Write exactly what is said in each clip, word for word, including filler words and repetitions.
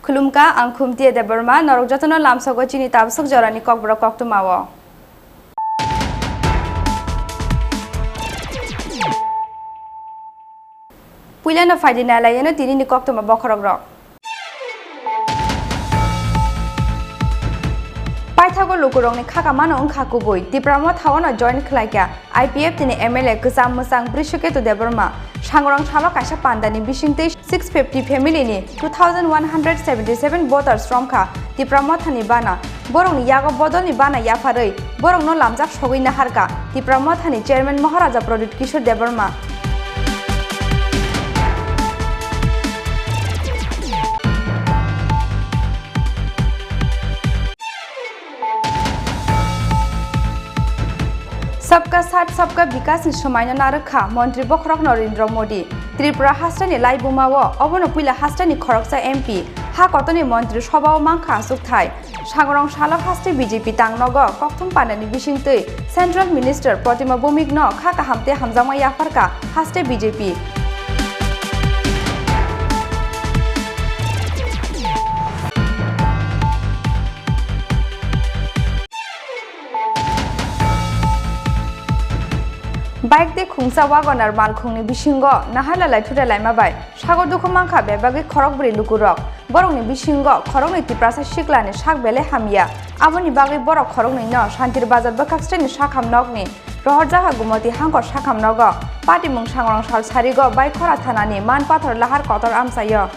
Khulumkha, ang Khumtiya Debbarma, norok jotono lamsogo chini tabswk jorani kokborok koktwmao. Puilano phaidi nailaiyano tinini koktwma bokhorokrok. Paithago lukurokni khakamano wngkha kubui, Tipra Motha-ono join khlaikha I P F T ni M L A kwcham mwchang Brishaketu Debbarma. Sangrong salo kaisa pandani bisingtwi six fifty family ni two thousand one hundred seventy seven voters romkha Tipra Mothani bana. Borokni yago bodolni bana yapharwi borokno lamjak sogwi naharkha Tipra Mothani chairman Maharaja Pradyut Kishore Debbarma. Sabka Saath Sabka Vikas ni swmaino narwkha Montri bokhorok Narendra Modi. Tripura hasteni laibuma-o obono puila hasteni khoroksa M P, ha kotorni Montri Sobha-o mankha achukthai. Sangrong salo haste B J P tang nogo kokthum pandani bisingtwi Central Minister Protima Bhowmik no kha kaham tei hamjakma yapharkha haste B J P. Bike tei khungsa WagonR malkhungni bisingo naharlalai thutalaima bai sago dukhu mankha bebagwi khorokbrwi lukurok. Borokni bisingo khoroknwi Tiprasa siklani sak belai hamya. Aboni bagwi borok khoroknwino Santir Bazar bwkhaksreni sakham nokni rohorjakha Gumoti Hangkor sakham nogo. Patimung Sangrong sal sarigo Baikhora thanani Manpathor lahar kotor amchaio.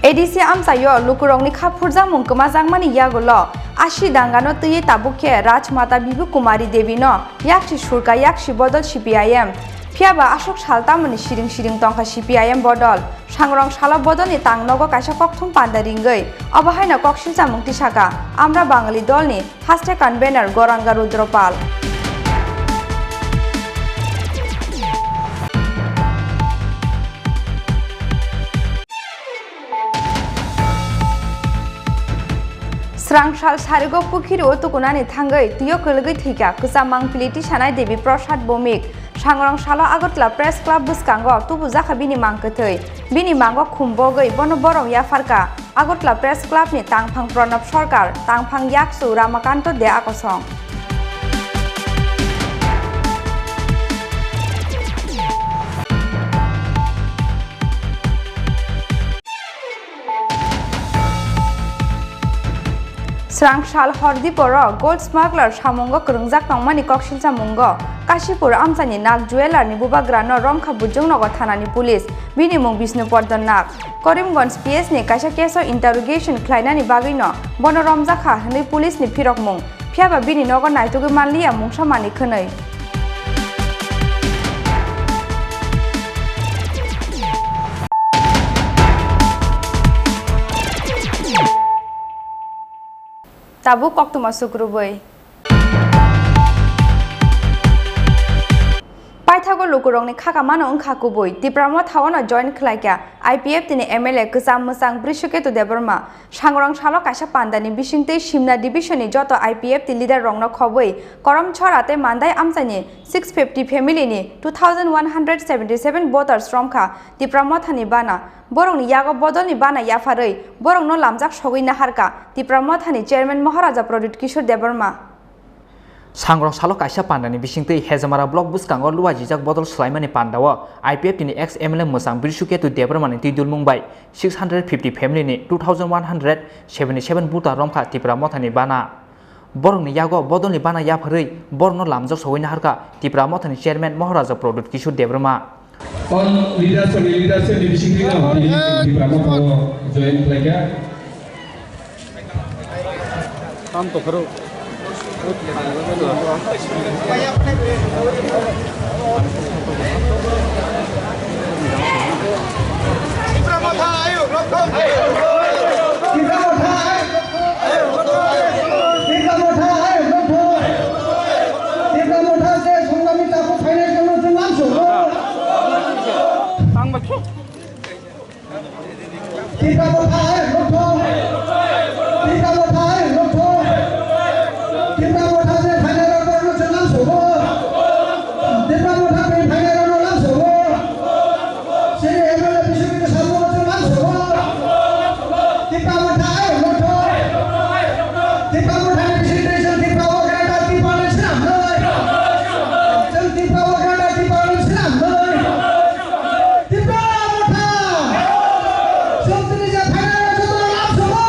A D C amchaio lukurokni kha phurjakmung kwmajakmani yagulo asi dangano twiwi tabuk khe Rajmata Bibu Kumari Devi no yaksi surka yaksi bodol C P I M. Phiyaba aswk sal tamoni siring siring tongkha C P I M bodol. Sangrong salo bodolni tang nogo kaisa kokthum panda ringwi obo haino kok silchamung tisaka Amra Bangali dolni haste convener Goranga Rudropal. Srang sal sarigo pukhiri o tukunani thangwi twiyo kwlwgwi thwikha kwcham mangpili tisanai Devi Prasad Bhowmik. Sangrong salo Agartala Press Club bwskango tubujakha bini mang kwthwi. Bini mango khum bogwi bono borok yapharkha. Agartala Press Club ni tangphang Pranab Sarkar, tangphang yaksu Ramakanto Dea kosong. Srang sal hor diporo gold smuggler samungo kwrwngjak tongmani koksilchamungo Kashipur amchaini Nag Jewellerni bubagrano romkha Bujungnogo thanani police, bini mung Bishnu Pordon Nag. Karimganj P S ni kaisa case o interrogation khlainani bagwino bono romjakha hwnwi police ni phirokmung. Phiyaba bini nogo naitugwi manliya mungsa manwi khwnwi. Tabuk koktwma sukrubwi. Paithago lukurokni khakamano wngkha kubui, Tipra Motha-ono join khlaikha I P F T ni M L A kwcham mwchang Brishaketu Debbarma. Sangrong salo kaisa pandani bisingtwi Simna Division ni joto I P F T leader rokno khobwi Korom Chhara tei Mandai amchaini six fifty family ni two thousand one hundred seventy seven voters romkha Tipra Mothani bana. Borokni yago bodolni bana yapharwi borokno lamjak sogwi naharkha Tipra Mothani chairman Maharaja Pradyut Kishore Debbarma. Sangrong salo kaisa pandani bisingtwi Hejamara block bwskango luajijak bodol swlaimani pandao I P F T ni ex M L A mwchang Birsuketu Debbarmani twi dulmung bai six hundred fifty family ni two thousand one hundred seventy seven buta romkha Tipra Mothani bana. Borokni yago bodolni bana yapharwi borokno lamjak sogwi naharkha Tipra Mothani chairman Moharaja Pradyut Kishore Debbarma. All leaders ni leadership ni bisingtwi no tini Tipra Motha o join khlaikha. Tam tokhoro. Tipra Motha hai rokho. Tipra Motha hai rokho. Tipra Motha se songnami takhuk phainai jongno chwng lamsogo. Tipra Motha hai rokho. Tipra Motha hai rokho. Tipra Motha se phainai rokno chwng lamsogo. Tipra Motha se phainai rokno lamsogo. Sini M L A Bishnu Sharma se lamsogo. Tipra Motha hai rokho. Tipra Motha ni bising twi chwng Tipra o gana Tipra ni swnam noi. Chwng Tipra o gana Tipra ni swnam noi. Tipra Motha. Chwng tini je phainai rok joto lamsogo.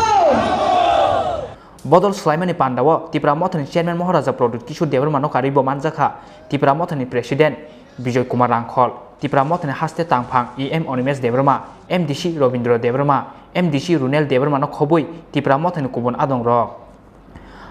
Bodol swlaimani pandao Tipra Mothani chairman Moharaja Pradyut Kishore Debbarmano karwi bo manjakha Tipra Mothani president Bijoy Kumar Rangkhol, Tipra Mothani haste tangphang E M Animesh Debbarma, M D C Robindra Debbarma, M D C Runel Debbarmano khobwi Tipra Mothani kubun adongrok.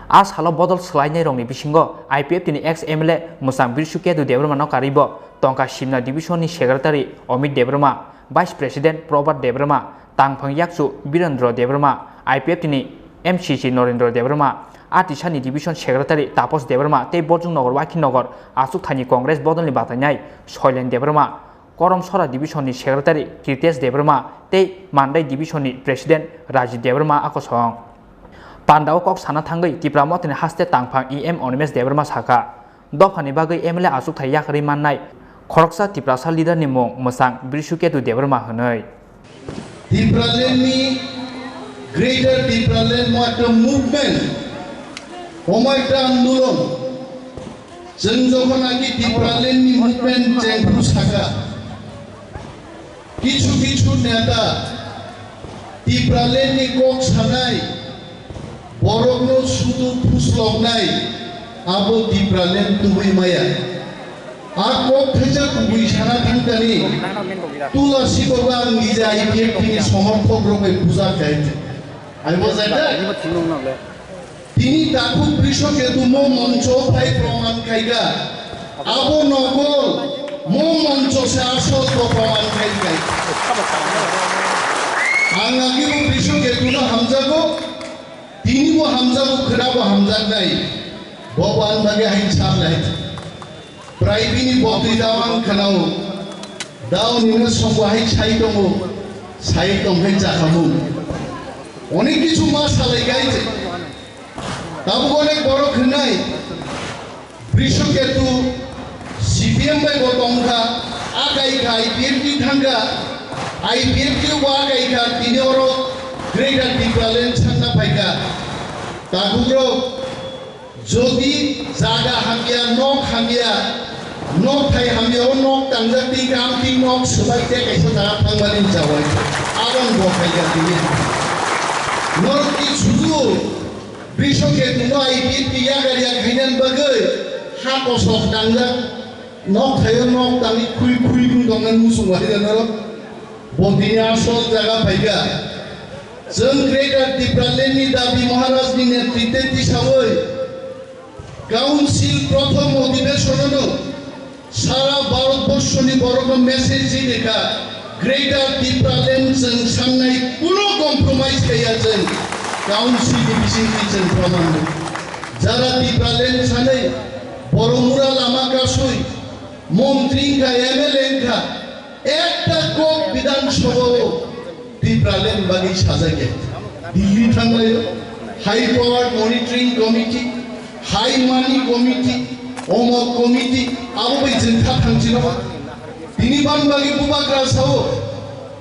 A salo bodol swlainairokni bisingo I P F T ni ex M L A mwchang Birsuketu Debbarmano karwi bo tongka simna division ni secretary Amit Debbarma, vice president Prabhat Debbarma, tangphang yakchu Birendra Debbarma, I P F T ni M C C Norendra Debbarma, Atisani division secretary Tapos Debbarma tei Borjongnagar Wakhinnagar achukthani Congress bodolni batainai Soilen Debbarma, Koromsora division ni secretary Kirtes Debbarma tei Mandai division ni president Rajit Debbarma a kosong. Pandao kok sana thangwi Tipra Mothani haste tangphang E M Animesh Debbarma sakha, dophani bagwi M L A achukthai yakarwi mannai khoroksa Tiprasa leader ni mung mwchang Birsuketu Debbarma hwnwi. Tipraland ni Greater Tipraland mo ekta movement, omo ekta andolon. Chwng jokhon agi Tipraland ni movement chengphru saka, kichu kichu neta Tipraland ni kok sanai, borokno sudu phusloknai, abo Tipraland tubui maya. A kok thaisa kubui sana thangkani, Tulasi bo ang nija I P F T ni somorthok rok bai puja khai. Aibo jai da? Tini takhuk Brishoketu mo moncho phai proman khaika. Abo nokol mo moncho se asol bo proman khai khai. Ang agi bo Brishoketu no hamjago, tini bo hamjago, khwna bo hamjaknai. Bo bo ang bagwi hai sam nai. Prai bini botwi dao ang khwnao. Dao nini songbo hai sai tongo, sai tong hai jakhamu. Onek kichu ma salai gai je. Tabuk onek borok hwnai. Brishoketu C P M bai bo tongkha, akai kha I P F T thangkha, I P F T bo akai kha tini oro Greater Tipraland sanna phaikha. Takhuk rok, jodi jaga hamya, nok hamya, nok thai hamya, o nok tangjak twi kam twi nok swbai tei kaisa jaga thangmani jawai. Aboni bo phaikha tini. Norok ni suju Brishoketu no I P F T yagar yak hainan bagwi ha kosok tangjak. Nok thaio nok tangwi khui khui khui tongna muchung waida norok. Bo tini asol jaga phaikha. Chwng Greater Tipraland ni dabi Maharaj ni netritwe tisawi Council prothom odhibeshon no sara Bharat borshoni borokno message ri rikha, Greater Tipraland chwng sannai kuno compromise khaiya chwng Council ni bisingtwi chwng proman rw. Jara Tipraland sanai borok mura lama kasui, montri wngkha, M L A wngkha, ekta kok Bidhan Sabha o Tipraland bagwi sajak ya. Delhi thanglaio, High Power Monitoring Committee, High Money Committee, omok committee, abo bai chwng kha thangchino. Tini ban bagwi bubagra sao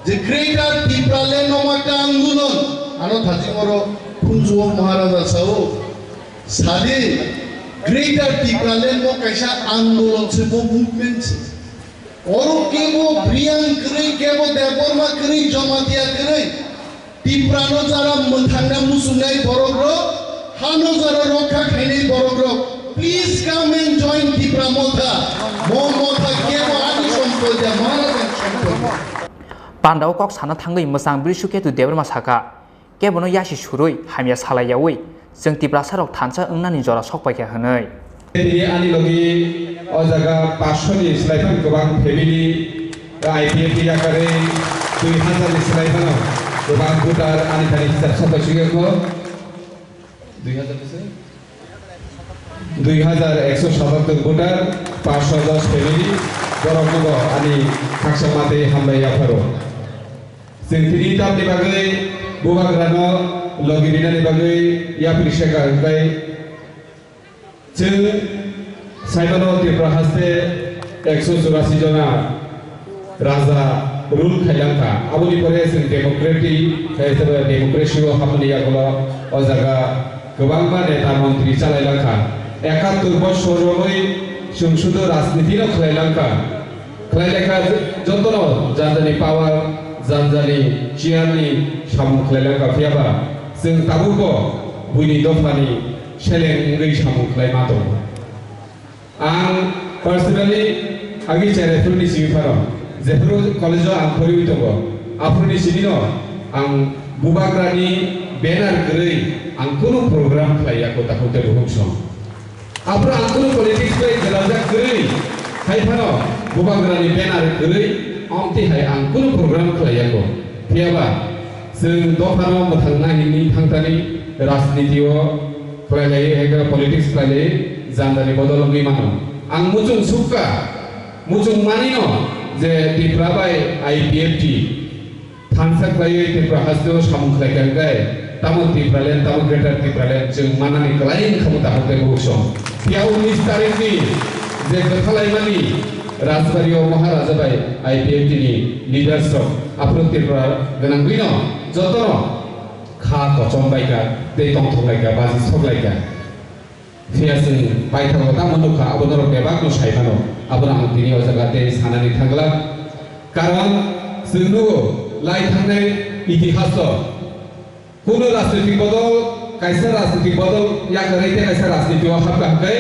je Greater Tipraland no ma kang dunon, ano thaching oro Phunjuo Maharaja sao. Sadi, Greater Tipraland mo kaisa andolon se, mo movement se. Oro kebo Briang kwrwi, kebo Debbarma kwrwi, Jamatia kwrwi. Tiprano jara mwthangna muchungnai borok rok, hano jara rokha khainai borok rok, please come and join Tipra Motha. Mo motha kebo ani sompoi ya, Maharajani sompoi ya. Pandao kok sana thangwi mwchang Brishu Ketu Debbarma saka, kebono yasi surwi hamya salai yawi chwng Tiprasa rok thansa wngnani jora sok paikha hwnwi. Tini ani logi o jaga paanch sho ni slai phano kwbang family, I P F T yakarwi dui hazar ni slai phano kwbang voter ani thani hisab sapai sugwi wngkho. Dui hazar ni se? Dui hazar ekso satattor voter, paanch sho dos family, borok no bo ani khaksa matwi hambai yapharo. Chwng tini tamni bagwi bubagrano logi rinani bagwi yapri seka hwnkhe, chwng saimano Tripura haste ekso churasi jona raja rule khailangkha. Aboni pore chwng democratic, democracy o hapni yagulo o jaga kwbangma neta montri chalailangkha. Ekattor bosor romwi chwng sudu rajniti no khlailangkha. Khlailekha jotono janjani power, janjani chair ni samung khlailekha, phiyaba chwng tabukbo buini dophani seleng wngwi samung khlai ma tongo. Ang personally agwi cherai phuruni simi phano, jephuru college o ang phurwi tongo, aphuruni simino ang bubagrani banner kwrwi ang kunu program khlai ya ko takhuk tei bukhuk song. Aphuru ang kunu politics bai gwlaljak kwrwi, hai phano bubagrani banner kwrwi, omtwi hai ang kunu program khlai yago. Phiyaba, chwng dophano mwthangna hinwi thangtani rajniti o khlai lai, hai khe politics khlai lai, jandani bodol wngwi mano. Ang muchung sukha, muchung manino je Tripura bai I P F T thansa khlaiwi Tripura hasteo samung khlai kha hwnkhe, tamo Tipraland, tamo Greater Tipraland chwng manani kwlai wngkha bo takhuk tei bukhuk song. Phiya unis tarikh ni je kwthalaimani Rajbari o Maharaja bai I P F T ni leaders rok aphuru Tripura gwnangwino jotono kha kochom bai kha tei tongthok lai kha, baji sok lai kha. Phiya chwng paithago tamo nukha, abo norok bebakno sai phano, abono ang tini o jaga tei sanani thangla. Karon chwng nugo, lai thangnai itihas o kunu rajnitik bodol, kaisa rajnitik bodol yakarwi tei kaisa rajniti o hapkha hwnkhe,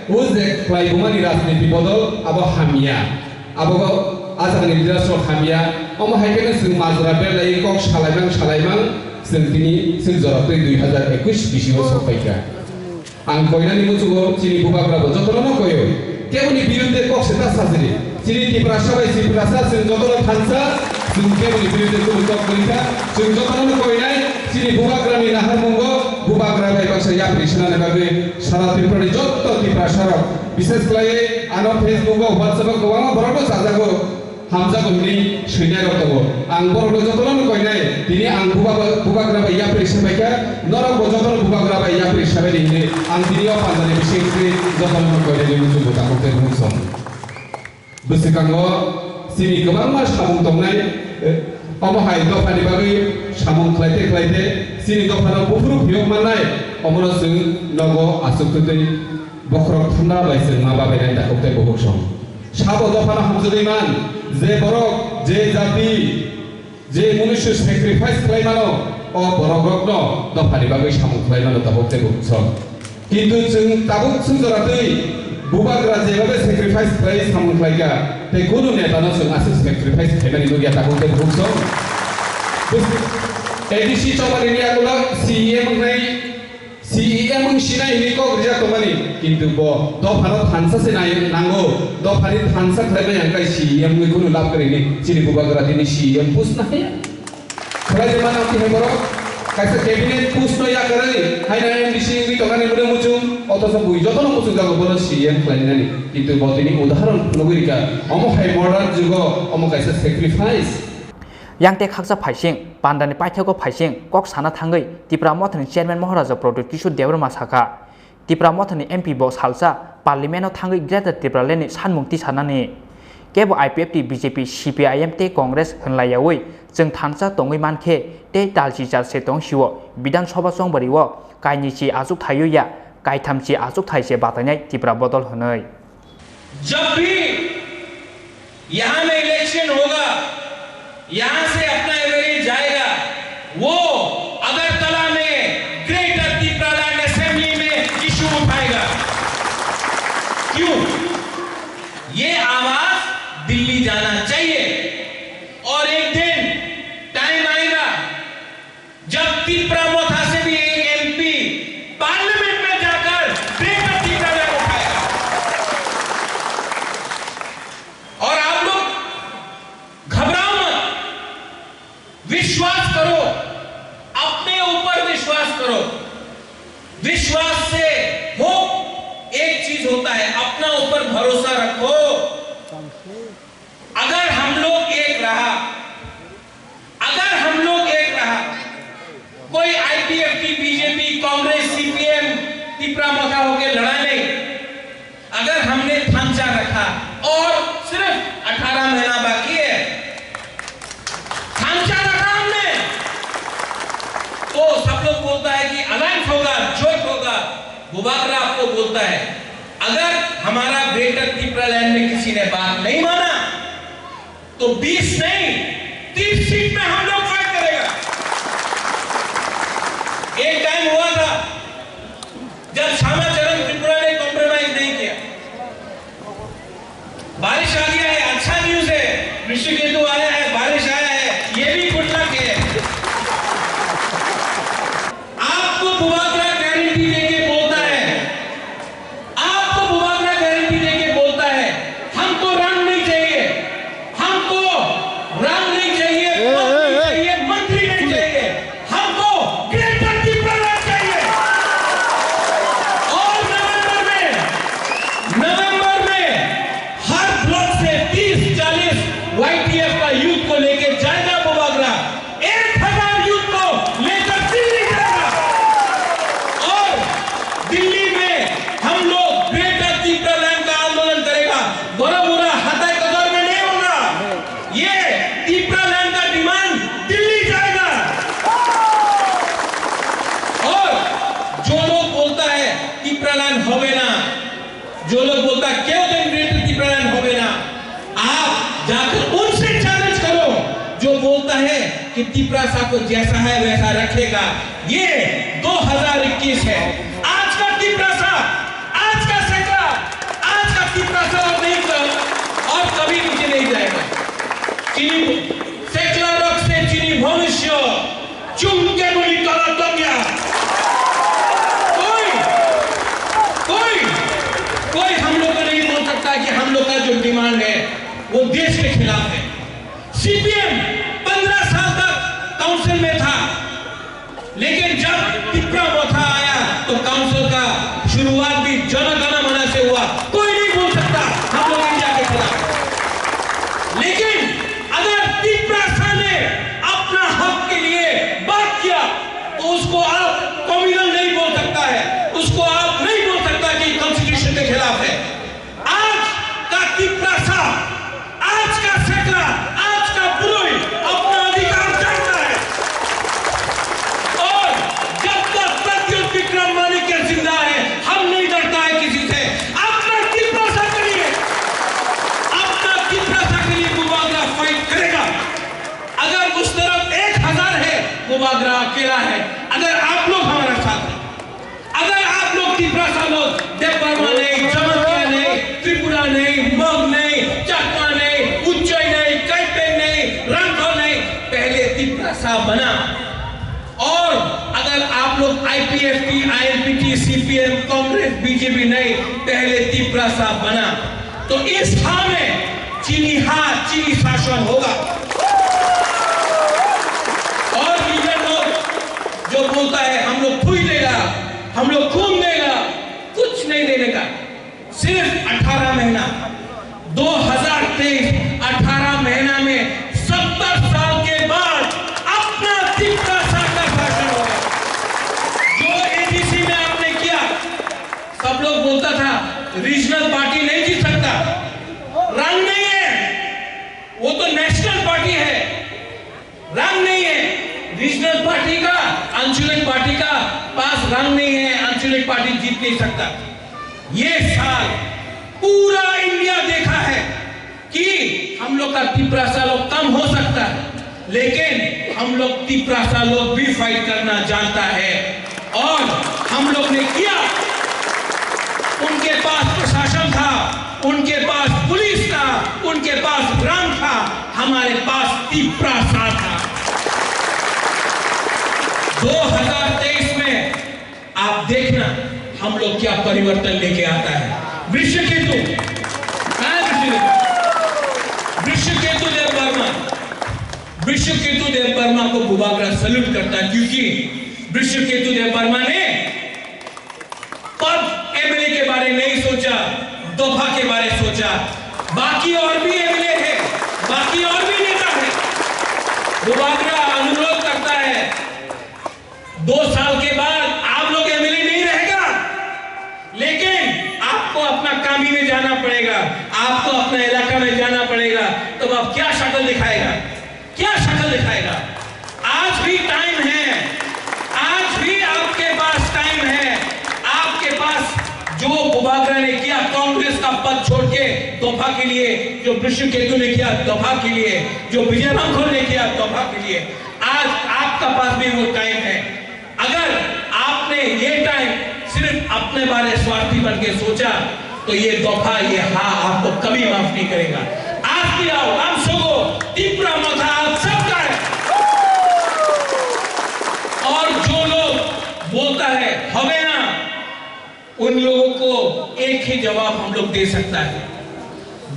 o je khlaibumani rajniti bodol abo hamya. Abo a jagani leaders rok hamya. Omo hai kheno chwng majra berlaiwi kok salaimang salaimang chwng tini chwng jora twi dui hazar ekush bisi o sok paikha. Ang koinani muchungo chini bubagra bo jotono no koio. Keboni birudde kok se ta sajili. Chini Tiprasa bai Tiprasa chwng jotono thansa, chwng keboni birudde chwng kok kwrwi kha. Chwng jotono no koinai chini bubagrani naharmungo bubagra bai baksa yapri swnani bagwi sara Tripurani jotto Tiprasa rok, bishes khlaiwi ano Facebook o, WhatsApp o kwbangma borokno chajago. Hamjago hwnwi swinai rok tongo. Ang borokno jotono no koinai, tini ang buba-, bubagra bai yapri sabaikha, norok bo jotono bubagra bai yapri sabaidi hwnwi ang tini o pandani bisingtwi jotono no koinai nini muchungo takhuk tei bukhuk song. Bwswkango chini kwbangma samung tongnai, eh, omo hai dophani bagwi samung khlaite khlaite chini dophano buphuru phiyok mannai, omono chwng nogo aswk twtwi bokhorok thanda bai chwng ma babainai takhuk tei bukhuk song. Sabo dophano hamjagwi man, je borok, je jati, je munusu sacrifice khlai mano, o borok rokno dophani bagwi samung khlai mano tabuk tei bukhuksong. Kintu chwng tabuk chwng jora twi bubagra jebabe sacrifice khlai samung khlai kha, tei kunu neta no chwng aswk sacrifice khlaimani nukya tabuk tei bukhuksong. A D C chobani ni yagulo C E M wngnai, C E M wng sinai hinwi kok rijak tongmani, kintu bo dophano thansa se nai-, nango, dophani thansa khlaimani ang kai C E M wngwi kunu lab kwrwi ni chini bubagra tini C E M post na haya. Khlai de mana ki hemoro, kaisa cabinet post no yakarwi, haina M D C wngwi tongani mune muchung, othoso bui jotono muchung jago bono C E M khlainani, kintu bo tini udaharon phunugwi rika, omo hai modern jugo, omo kaisa sacrifice. Yang tei khaksa phaising, pandani paithago phaising, kok sana thangwi Tipra Mothani Chairman Moharaja Pradyut Kishore Debbarma sakha, Tipra Mothani M P bo salsa Parliament-o thangwi Greater Tipraland-ni sanmung tisanani. Kebo I P F T, B J P, C P I M tei Congress hwnlaiyawi chwng thansa tongwi mankhe tei dalsi jalse tong sio Bidhan Sabha chongbari-o kainwi chi achuk thaio ya kaithamchi achukthai se batainai Tipra bodol hwnwi. जब भी यहाँ में इलेक्शन होगा, यहाँ से अपना एमएलए जाएगा, वो अगरतला में ग्रेटर तिपरालैंड असेंबली में इशू उठाएगा। क्यों? ये आवाज दिल्ली जाना चाहिए। और एक दिन टाइम आएगा, जब तिपरा मोथा से भी एक एमपी पार्लियामेंट में जाकर ग्रेटर तिपरालैंड उठाएगा। और आप लोग घबराओ मत, विश्वास करो, अपने ऊपर विश्वास करो। विश्वास से होप एक चीज होता है, अपना ऊपर भरोसा रखो। अगर हम लोग एक रहा, अगर हम लोग एक रहा, कोई आईपीएफटी, बीजेपी, कांग्रेस, सीपीएम, तिपरा मोथा होके लड़ा नहीं। अगर हमने थामचा रखा और सिर्फ अठारह महीना बाकी है, थामचा रखा हमने, तो सब लोग बोलता है कि अलायंस होगा, जोट होगा। बुबागरा आपको बोलता है, अगर हमारा ग्रेटर तिपरालैंड में किसी ने बात नहीं माना, तो बीस नहीं, तीस सीट में हम लोग फाइट करेगा। एक टाइम हुआ था, जब श्यामा चरण त्रिपुरा ने कॉम्प्रोमाइज नहीं किया। बारिश आ गया है, अच्छा न्यूज़ है, विश्व केतु आया है, बारिश आया है, ये भी गुड लक है। आपको बुबागरा गारंटी देके बोलता है, आपको बुबागरा गारंटी देके बोलता है, हमको रंग नहीं चाहिए, हमको रंग नहीं चाहिए, ए, पद नहीं ए, ए। चाहिए, मंत्री नहीं चाहिए, हमको ग्रेटर तिपरालैंड चाहिए। और नवंबर में, नवंबर में हर ब्लॉक से तीस चालीस वाईटीएफ का यूथ को लेके जाएगा बुबागरा। एक हजार यूथ को लेकर दिल्ली जाएगा और दिल्ली में हम लोग ग्रेटर तिपरालैंड का आंदोलन करेगा। बड़ा बुरा हताई कदर में नहीं होगा। ये तिपरालैंड का डिमांड दिल्ली जाएगा। और जो लोग बोलता है तिपरालैंड होवे ना, जो लोग बोलता है क्यों दिन ग्रेटर तिपरालैंड होवे ना, आप जाकर उनसे चैलेंज करो जो बोलता है कि तिपरासा को जैसा है वैसा रखेगा। ये दो हज़ार इक्कीस है। आज का तिपरासा, आज का सेकला, आज का तिपरासा और नहीं कल और कभी नीचे नहीं जाएगा। चीनी सेकला रख से चीनी भविष्य। चुमके मुड़ी काला तंग्या। कोई, कोई, कोई हम लोग को नहीं बोल सकता कि हम लोग का जो डिमांड है, वो देश के खिलाफ है। सीपीएम पन्द्रह साल तक काउंसिल में था, लेकिन जब तिपरा मोथा आया, तो काउंसिल का शुरुआत भी जन गण मन से हुआ। कोई नहीं बोल सकता हम लोग इंडिया के खिलाफ। लेकिन अगर तिपरासा ने अपना हक के लिए बात किया, तो उसको आप कम्युनल नहीं बोल सकता है, उसको आप नहीं बोल सकता कि कॉन्स्टिट्यूशन के खिलाफ है। आज का तिपरासा, आज का सेकला, आज का ब्रुई अपना अधिकार जानता है। और जब तक प्रद्युत विक्रम माणिक्य जिंदा है, हम नहीं डरता है किसी से। अपना तिपरासा के लिए, अपना तिपरासा के लिए बुबागरा फाइट करेगा। अगर उस तरफ एक हज़ार है, बुबागरा अकेला है। अगर आप लोग हमारे साथ हैं, अगर आप लोग तिपरासा लोग, देबबर्मा नहीं, जमातिया नहीं, त्रिपुरा नहीं, मग नहीं, चाकमा नहीं, उच्चई नहीं, कैपेन नहीं, रांगखल नहीं, पहले तिपरासा बना। और अगर आप लोग आईपीएफटी, आईएलपीटी, सीपीएम, कांग्रेस, बीजेपी नहीं, पहले तिपरासा बना, तो इस हाँ में चीनी हाँ, चीनी शासन होगा। और लीडर लोग जो बोलता है, हम लोग थुई देगा, हम लोग खून देगा, कुछ नहीं देने का, सिर्फ अठारह महीना, दो हज़ार तेईस, अठारह महीना में सत्तर साल के बाद अपना तिपरासा का शासन होगा। जो एडीसी में आपने किया, सब लोग बोलता था रीजनल पार्टी नहीं जीत सकता, रंग नहीं है, वो तो नेशनल पार्टी है। रंग नहीं है, रीजनल पार्टी का, आंचलिक पार्टी का पास रंग नहीं है। नेशनलिस्ट पार्टी जीत नहीं सकता। ये साल पूरा इंडिया देखा है कि हम लोग का तिपरासा लोग कम हो सकता है, लेकिन हम लोग तिपरासा लोग भी फाइट करना जानता है। और हम लोग ने किया। उनके पास प्रशासन था, उनके पास पुलिस था, उनके पास रंग था, हमारे पास तिपरासा था। दो हज़ार तेईस में आप देखना, हम लोग क्या परिवर्तन लेके आता है। वृषकेतु, कहाँ है वृषकेतु? वृषकेतु देव वर्मा, वृषकेतु देव वर्मा को बुबागरा सल्यूट करता है, क्योंकि वृषकेतु देव वर्मा ने पद, एमएलए के बारे नहीं सोचा, दफा के बारे सोचा। बाकी और भी एमएलए है, बाकी और भी नेता है। बुबागरा अनुरोध करता है, दो साल के बाद आप लोग एमएलए नहीं रहेगा, लेकिन आपको अपना कामी में जाना पड़ेगा, आपको अपना इलाका में जाना पड़ेगा। तब आप क्या शक्ल दिखाएगा, क्या शक्ल दिखाएगा? आज भी टाइम है, आज भी आपके पास टाइम है। आपके पास जो बुबागरा ने किया, कांग्रेस का पद छोड़ के दफा के लिए, जो वृषकेतु ने किया दफा के लिए, जो विजय रामखोर ने किया दफा के लिए, आज आपका पास भी वो टाइम है। अगर आपने ये टाइम सिर्फ अपने बारे स्वार्थी बन के सोचा, तो ये दफा, ये हा आपको कभी माफ नहीं करेगा। आज भी आओ, हम सबको, तिपरा मथा आप सबका है। और जो लोग बोलता है, "হবে না," उन लोगों को एक ही जवाब हम लोग दे सकता है,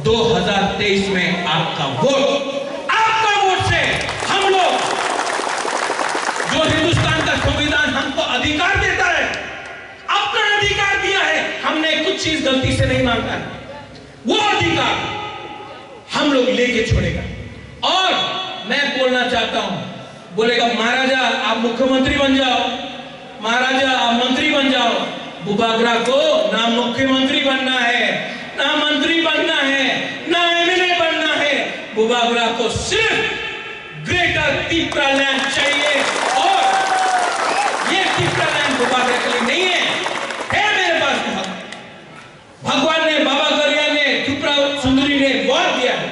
दो हज़ार तेईस में आपका वोट, आपका वोट से हम लोग, जो हिंदुस्तान का संविधान हमको अधिकार देता है, अपना अधिकार दिया है, हमने कुछ चीज गलती से नहीं मांगा है, वो अधिकार हम लोग लेके छोड़ेगा। और मैं बोलना चाहता हूं, बोलेगा, "महाराजा, आप मुख्यमंत्री बन जाओ, महाराजा, आप मंत्री बन जाओ।" बुबागरा को ना मुख्यमंत्री बनना है, ना मंत्री बनना है, ना एमएलए बनना है। बुबागरा को सिर्फ ग्रेटर तिपरालैंड चाहिए। और ये तिपरालैंड बुबागरा के लिए नहीं है, है मेरे पास बहुत। भगवान ने, बाबा गरिया ने, त्रिपुरा सुंदरी ने वर दिया है।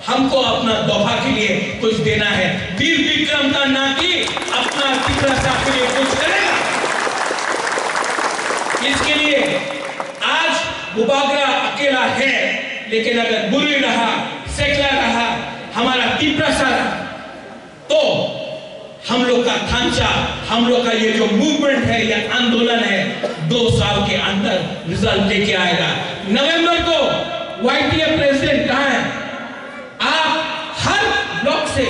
हमको अपना दफा के लिए कुछ देना है। वीर विक्रम का नाती अपना तिपरासा के लिए कुछ करेगा। इसके लिए आज बुबागरा अकेला है, लेकिन अगर बुरुई रहा, सेकला रहा, हमारा तिपरासा रहा, तो हम लोग का थांचा, हम लोग का ये जो मूवमेंट है, ये आंदोलन है, दो साल के अंदर रिजल्ट लेके आएगा। नवंबर को वाईटीए प्रेसिडेंट कहाँ है? आप हर ब्लॉक से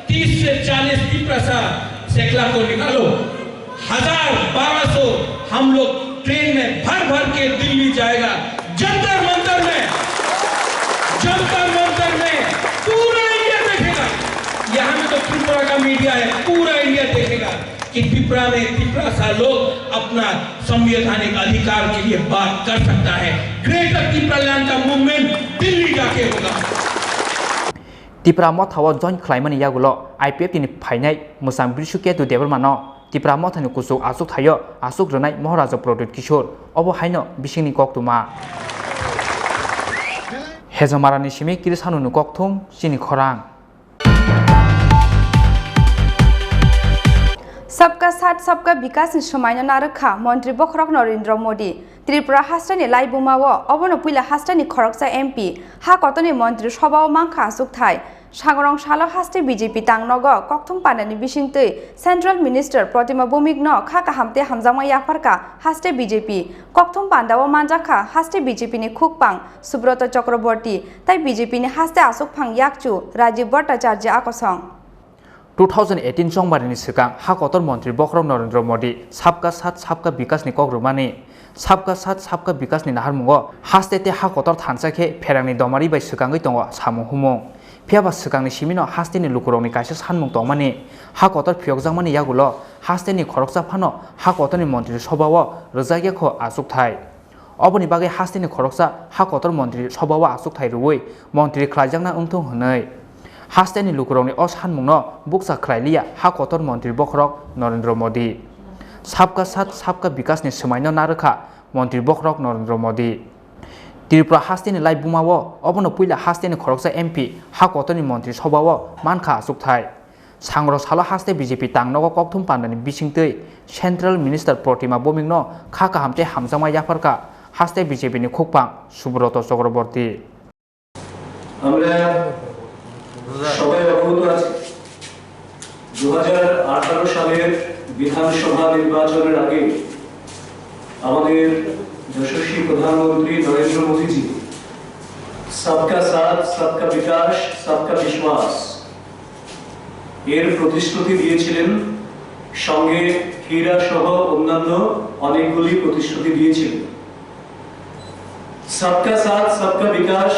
तीस से चालीस तिपरासा सेकला को निकालो, हजार, बारह सौ हम लोग ट्रेन में भर भर के दिल्ली जाएगा। जंतर मंतर में, जंतर मंतर में पूरा इंडिया देखेगा। यहाँ में तो त्रिपुरा का मीडिया है, पूरा इंडिया देखेगा कि त्रिपुरा में तिपरासा लोग अपना संवैधानिक अधिकार के लिए बात कर सकता है। ग्रेटर तिपरालैंड का मूवमेंट दिल्ली जाके होगा। Tipra Motha o join khlaimani yagulo I P F T ni phainai mwchang Brishu Ketu Debbarma no Tipra Mothani kuchuk achuk thaio achuk rwnai Moharaja Pradyut Kishore, obo haino bisingni koktwma. Hejamarani simi Krisanuni kokthum chini khorang. Sabka Saath Sabka Vikas ni swmaino narwk kha Montri Bokhorok Narendra Modi. Tripura hasteni laibuma o obono puila hasteni khoroksa M P, ha kotorni Montri Sobha o mankha achukthai. Sangrong salo haste B J P tang nogo kokthum pandani bisingtwi Central Minister Protima Bhowmik no kha kaham tei hamjakma yapharkha haste B J P. Kokthum panda o manjakha haste B J P ni khukpang Subroto Chakraborty tei B J P ni haste achukphang yakchu Rajiv Bhattacharya akosong. Two thousand eighteen chongbarini swkang ha kotor Montri Bokhorok Narendra Modi Sabka Saath Sabka Vikas ni kok rwmani, Sabka Saath Sabka Vikas ni naharmungo haste tei ha kotor thansa khe pherangni domari bai swkangwi tongo samung humung. Phiya ba swkangni simino hasteni lukurokni kaisa sanmung tongmani, ha kotor phiyokjakmani yagulo hasteni khoroksa phano ha kotorni Montri Sobha o rwjakya kho achukthai. Oboni bagwi hasteni khoroksa ha kotor Montri Sobha o achukthai rwui Montri khlaijakna wngthung hwnwi hasteni lukurokni o sanmungno bukcha khlai liya ha kotor Montri Bokhorok Narendra Modi. Sabka Saath Sabka Vikas ni swmaino narwkha Montri Bokhorok Narendra Modi. Tripura hasteni laibuma o obono puila hasteni khoroksa M P ha kotorni Montri Sobha o mankha achukthai. Sangrok salo haste B J P tangnogo kokthum pandani bisingtwi Central Minister Protima Bhowmik no kha kaham tei hamjakma yapharkha haste B J P ni khukpang Subroto Chakraborty. আমরা সবাই অবগত আছি, দু হাজার আঠারো সালের বিধানসভা নির্বাচনের আগে আমাদের যশস্বী প্রধানমন্ত্রী নরেন্দ্র মোদীজি সবকা সাথ, সবকা বিকাশ, সবকা বিশ্বাস এর প্রতিশ্রুতি দিয়েছিলেন, সঙ্গে হীরা সহ অন্যান্য অনেকগুলি প্রতিশ্রুতি দিয়েছিলেন। সবকা সাথ, সবকা বিকাশ,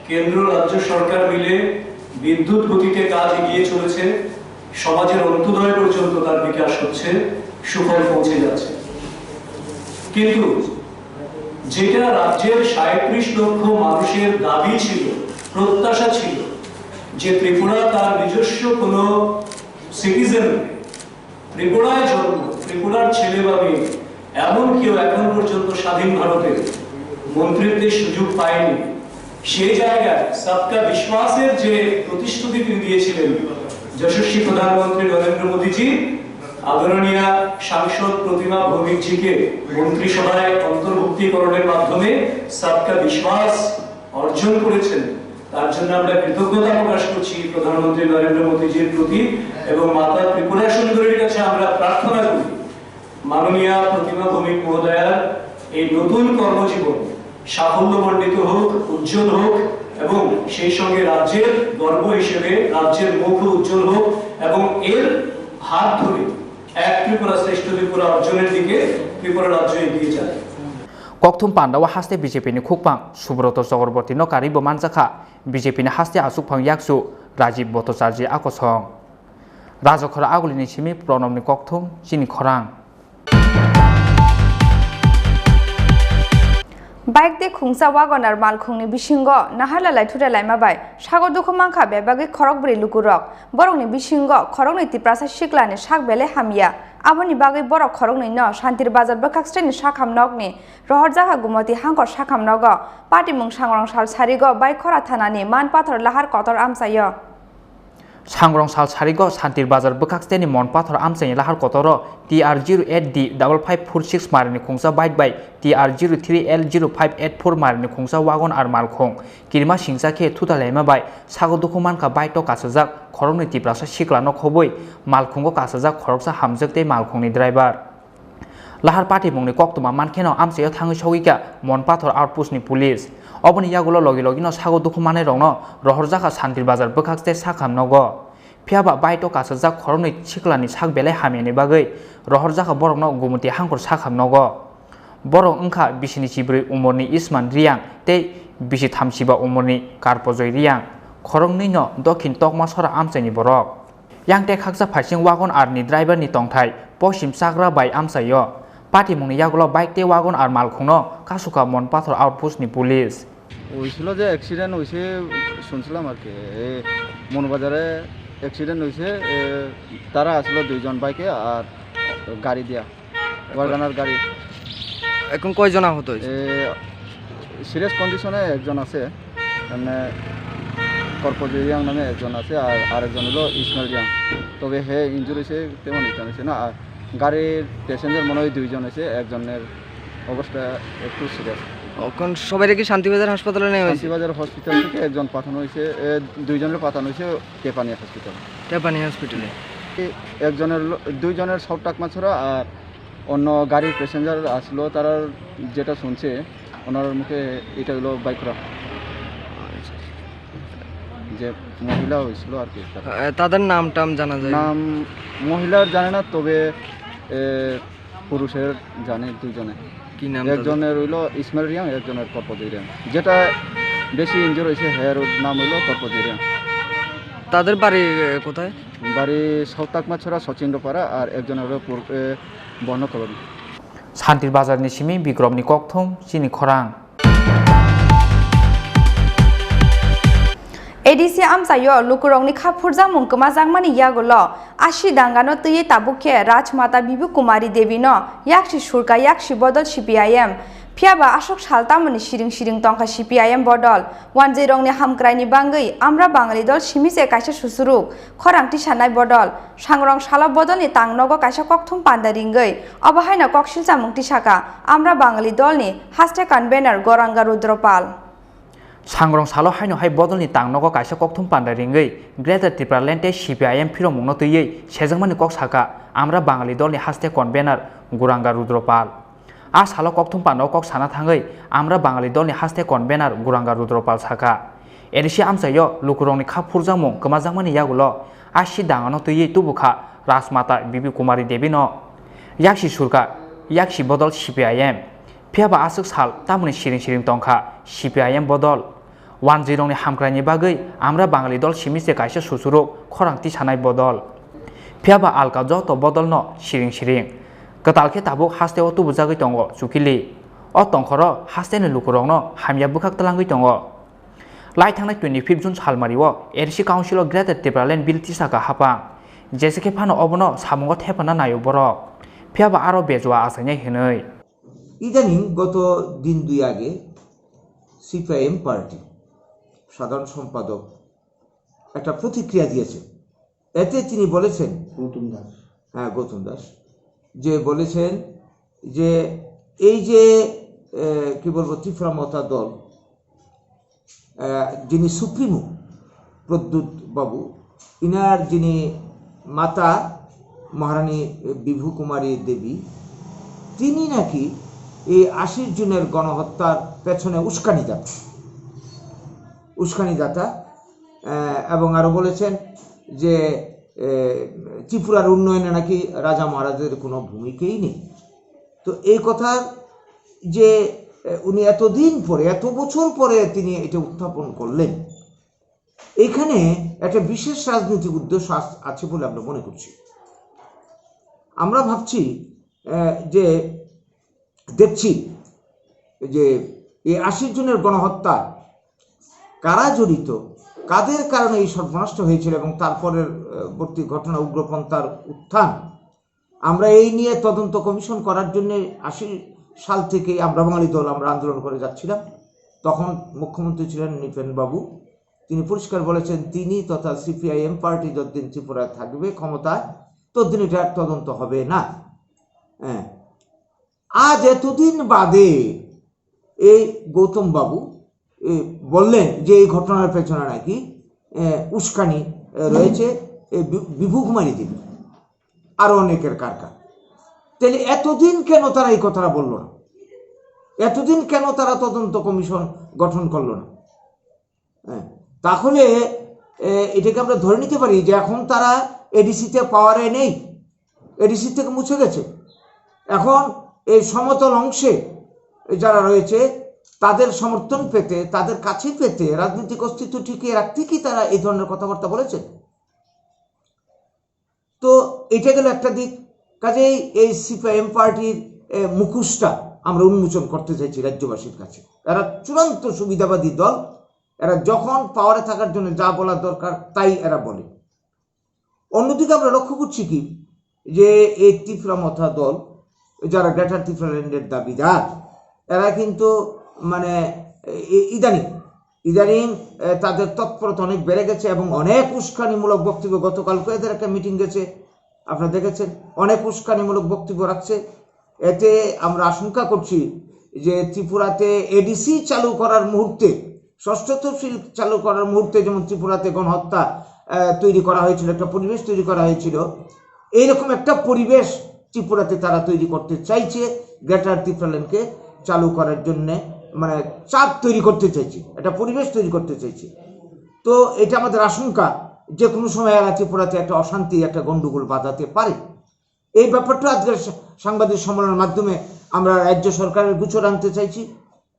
কেন্দ্র রাজ্য সরকার মিলে বিদ্যুৎ গতিতে কাজ এগিয়ে চলেছে, সমাজের অন্ত্যদয় পর্যন্ত তার বিকাশ হচ্ছে, সুফল পৌঁছে যাচ্ছে। কিন্তু যেটা রাজ্যের সাঁইত্রিশ লক্ষ মানুষের দাবি ছিল, প্রত্যাশা ছিল, যে ত্রিপুরা তার নিজস্ব কোনো সিটিজেন, ত্রিপুরায় জন্ম, ত্রিপুরার ছেলে বা মেয়ে, এমন কেউ এখন পর্যন্ত স্বাধীন ভারতে মন্ত্রিত্বের সুযোগ পায়নি। সেই জায়গায় সবকা বিশ্বাসের যে প্রতিশ্রুতি তিনি দিয়েছিলেন যশস্বী প্রধানমন্ত্রী নরেন্দ্র মোদীজি, আদরণীয় সাংসদ প্রতিমা ভৌমিকজিকে মন্ত্রিসভায় অন্তর্ভুক্তিকরণের মাধ্যমে সবকা বিশ্বাস অর্জন করেছেন, তার জন্য আমরা কৃতজ্ঞতা প্রকাশ করছি প্রধানমন্ত্রী নরেন্দ্র মোদীজির প্রতি এবং মাতা ত্রিপুরা সুন্দরীর কাছে আমরা প্রার্থনা করি, মাননীয়া প্রতিমা ভৌমিক মহোদয়ার এই নতুন কর্মজীবন সাফল্যমণ্ডিত হোক, উজ্জ্বল হোক এবং সেই সঙ্গে রাজ্যের গর্ব হিসেবে রাজ্যের মুখ উজ্জ্বল হোক এবং এর হাত ধরে এক ত্রিপুরা শ্রেষ্ঠ ত্রিপুরা অর্জনের দিকে ত্রিপুরা রাজ্য এগিয়ে যায়। Kokthum pandao haste B J P ni khukpang Subroto Chakraborty no karwi bo manjakha B J P ni haste achukphang yakchu Rajib Bhattacharjee akosong. Rajakhor Agulini simi Pranobni kokthum chini khorang. Bike tei khungsa Wagoner malkhungni bisingo naharlalai thurelaima bai sago dukhu mankha bebagwi khorokbrwi lukurok. Borokni bisingo khoroknwi Tiprasa siklani sak belai hamya. Aboni bagwi borok khoroknwino Santir Bazar bwkhaksteni sakham nokni rohorjakha Gumoti Hangkor sakham nogo. Patimung Sangrong sal sarigo Baikhora thanani Manpathor lahar kotor amchaio. Sangrong sal sarigo Santir Bazar bwkhaksteni Manpathor amchaini lahar kotoro T R zero eight D double five four six marini khungsa bike bai T R zero three L zero five eight four marini khungsa Wagon R malkhung kirima singsa khe thuta laima bai sago dukhu mankha bike to kasajak khoroknwi Tiprasa siklano khobwi malkhungo kasajak khoroksa hamjwk tei malkhungni driver. Lahar patimungni koktwma mankheno amchaio thangwi sogwikha Manpathor outpost ni police. Oboni yagulo logi logino sago dukhu manwirokno rohorjakha Santir Bazar bwkhakste sakham nogo. Phiyaba bike to kasajak khoroknwi siklani sak belai hamyani bagwi rohorjakha borokno Gumoti Hangkor sakham nogo. Borok wngkha bisini chibrwi umorni Isman Riyang tei bisi thamsiba umorni Karpojoi Riyang, khoroknwino Dokhin Tokmasora amchaini borok. Yang tei khaksa phaising Wagon R ni driver ni tongthai posim chagra bai amchaio. Patimungni yagulo bike tei Wagon R malkhungno kasukha Manpathor outpost ni police. হয়েছিল যে অ্যাক্সিডেন্ট হয়েছে শুনছিলাম আর কি। এই মনুবাজারে অ্যাক্সিডেন্ট হয়েছে। এ, তারা আসলো দুইজন বাইকে আর গাড়ি দিয়া, ওয়াগানার গাড়ি। এখন কয়জন আহত হয়েছে? এ, সিরিয়াস কন্ডিশনে একজন আছে, মানে কর্পোজ রিয়াং নামে একজন আছে, আর আরেকজন হলো ইসমাইল রিয়াং। তবে হে ইনজুরি হয়েছে, তেমন ইটা হয়েছে না। আর গাড়ির প্যাসেঞ্জার মনে হয় দুইজন হয়েছে, একজনের অবস্থা একটু সিরিয়াস। এখন সবাইকে কি শান্তিবাজার হাসপাতালে নেওয়া হয়েছে? শান্তিবাজার হসপিটাল থেকে একজন পাঠানো হয়েছে, এ, দুইজনের পাঠানো হয়েছে টেপানি হসপিটাল। টেপানি হসপিটালে। এ, একজনের লো-, দুইজনের সব টাকমাছড়া আর অন্য গাড়ির প্যাসেঞ্জার আসলো, তারা যেটা শুনছে, ওনার মুখে এটা হলো বাইকরা। যে মহিলা হয়েছিল আর কি, তারা। আহ, তাদের নাম টাম জানা যায়? নাম মহিলার জানে না, তবে, এ, পুরুষের জানে দুইজনে। কি নাম তাদের? একজনের হইলো ইসমাইল রিয়াং, একজনের কর্পোজ রিয়াং। যেটা বেশি ইনজুর হয়েছে, হের নাম হইলো কর্পোজ রিয়াং। তাদের বাড়ি, এ, কোথায়? বাড়ি সাউথ টাকমাছড়া, সচিন্দ্রপাড়া, আর একজনের হলো পুর-, এ, বর্ণকলোনি। Santir Bazar ni simi Bikromni kokthum chini khorang. A D C amchaio lukurokni kha phurjakmung kwmajakmani yagulo asi dangano twiwi tabuk khe Rajmata Bibi Kumari Devi no yaksi surka yaksi bodol C P I M, phiyaba aswk sal tamoni siring siring tongkha C P I M bodol. Wanjwirokni hamkraini bangwi Amra Bangali dol simi se kaisa susuruk khorang tisanai bodol, sangrong salo bodolni tang nogo kaisa kokthum panda ringwi obo haino kok silchamung tisaka Amra Bangali dolni haste convener Goranga Rudropal. Sangrong salo haino hai bodolni tang nogo kaisa kokthum panda ringwi Greater Tipraland tei C P I M phirokmungno twiwi sejakmani kok saka Amra Bangali dolni haste convener Goranga Rudropal. A salo kokthum panda o kok sana thangwi Amra Bangali dolni haste convener Goranga Rudropal saka, A D C amchaio lukurokni kha phurjakmung kwmajakmani yagulo asi dangano twiwi tubukha Rajmata Bibi Kumari Devi no. Yaksi surka, yaksi bodol C P I M. Phiyaba aswk sal tamoni siring siring tongkha C P I M bodol. Wanjwirokni hamkraini bagwi Amra Bangali dol simi se kaisa susuruk khorang tisanai bodol. Phiyaba alka joto bodolno siring siring. Kwtal khe tabuk hasteo tubujagwi tongo Chukili. O tongkhoro hasteni lukurokno hamya bwkhak twlangwi tongo. Lai thangnai twenty fifth June salmario A D C Council o Greater Tipraland Bill tisaka hapang. Jesa khe phano obono samungo thepana naio borok. Phiyaba aro bejua achainai hwnwi. ইদানিং গত দিন দুই আগে CPIM party সাধারণ সম্পাদক একটা প্রতিক্রিয়া দিয়েছেন। এতে তিনি বলেছেন, গৌতম দাস। হ্যাঁ, গৌতম দাস, যে বলেছেন যে এই যে, এ, কি বলবো, ত্রিপুরা মথা দল, আহ, যিনি সুপ্রিমো প্রদ্যুৎ বাবু, ইনার যিনি মাতা মহারানী বিভু কুমারী দেবী, তিনি নাকি এই আশির জনের গণহত্যার পেছনে উস্কানিদাতা, উস্কানিদাতা। আহ, এবং আরো বলেছেন যে, আহ, ত্রিপুরার উন্নয়নে নাকি রাজা মহারাজাদের কোনো ভূমিকাই নেই। তো এই কথা যে, আহ, উনি এতদিন পরে, এত বছর পরে তিনি এটা উত্থাপন করলেন, এখানে একটা বিশেষ রাজনৈতিক উদ্দেশ্য আস-, আছে বলে আমরা মনে করছি। আমরা ভাবছি, আহ, যে দেখছি যে এই আশি জনের গণহত্যা কারা জড়িত, কাদের কারণে এই সর্বনষ্ট হয়েছিল এবং তারপরের, আহ, বর্তী ঘটনা উগ্রপন্থার উত্থান, আমরা এই নিয়ে তদন্ত কমিশন করার জন্য আশি সাল থেকে আমরা বাঙালি দল আমরা আন্দোলন করে যাচ্ছিলাম। তখন মুখ্যমন্ত্রী ছিলেন নৃপেন বাবু। তিনি পরিষ্কার বলেছেন, তিনি তথা সিপিআইএম পার্টি যতদিন ত্রিপুরায় থাকবে ক্ষমতায়, ততদিন এটার তদন্ত হবে না। হ্যাঁ, আজ এতদিন বাদে এই গৌতম বাবু, এ, বললেন যে এই ঘটনার পেছনে নাকি, এ, উস্কানি, এ, রয়েছে, এ, বি-, বিভু কুমারী দেবী, আরো অনেকের কারকার। তাহলে এতদিন কেন তারা এই কথাটা বলল না? এতদিন কেন তারা তদন্ত কমিশন গঠন করলো না? হ্যাঁ, তাহলে, এ, এটাকে আমরা ধরে নিতে পারি যে এখন তারা এডিসিতে পাওয়ারে নেই, এডিসি থেকে মুছে গেছে। এখন এই সমতল অংশে যারা রয়েছে, তাদের সমর্থন পেতে, তাদের কাছে পেতে, রাজনৈতিক অস্তিত্ব টিকিয়ে রাখতে কি তারা এই ধরনের কথাবার্তা বলেছেন? তো এটা গেল একটা দিক। কাজেই এই সিপিআইএম পার্টির, এ, মুখোশটা আমরা উন্মোচন করতে চাইছি রাজ্যবাসীর কাছে। এরা চূড়ান্ত সুবিধাবাদী দল, এরা যখন পাওয়ারে থাকার জন্য যা বলা দরকার তাই এরা বলে। অন্যদিকে আমরা লক্ষ্য করছি কি, যে এই ত্রিপুরা মথা দল, যারা গ্রেটার ত্রিপুরা ল্যান্ডের দাবিদার, এরা কিন্তু মানে এ-, ইদানিং, ইদানিং, এ, তাদের তৎপরতা অনেক বেড়ে গেছে এবং অনেক উস্কানিমূলক বক্তব্য, গতকালকে এদের একটা মিটিং গেছে, আপনারা দেখেছেন, অনেক উস্কানিমূলক বক্তব্য রাখছে। এতে আমরা আশঙ্কা করছি যে ত্রিপুরাতে এডিসি চালু করার মুহূর্তে, ষষ্ঠ তফসিল চালু করার মুহূর্তে যেমন ত্রিপুরাতে গণহত্যা, আহ, তৈরি করা হয়েছিল, একটা পরিবেশ তৈরি করা হয়েছিল, এইরকম একটা পরিবেশ ত্রিপুরাতে তারা তৈরি করতে চাইছে, গ্রেটার ত্রিপুরাল্যান্ডকে চালু করার জন্যে, মানে, চাপ তৈরি করতে চাইছে, একটা পরিবেশ তৈরি করতে চাইছে। তো এটা আমাদের আশঙ্কা, যে কোনো সময় এরা ত্রিপুরাতে একটা অশান্তি, একটা গণ্ডগোল বাধাতে পারে। এই ব্যাপারটা আজকের সা-, সাংবাদিক সম্মেলনের মাধ্যমে আমরা রাজ্য সরকারের গোচর আনতে চাইছি।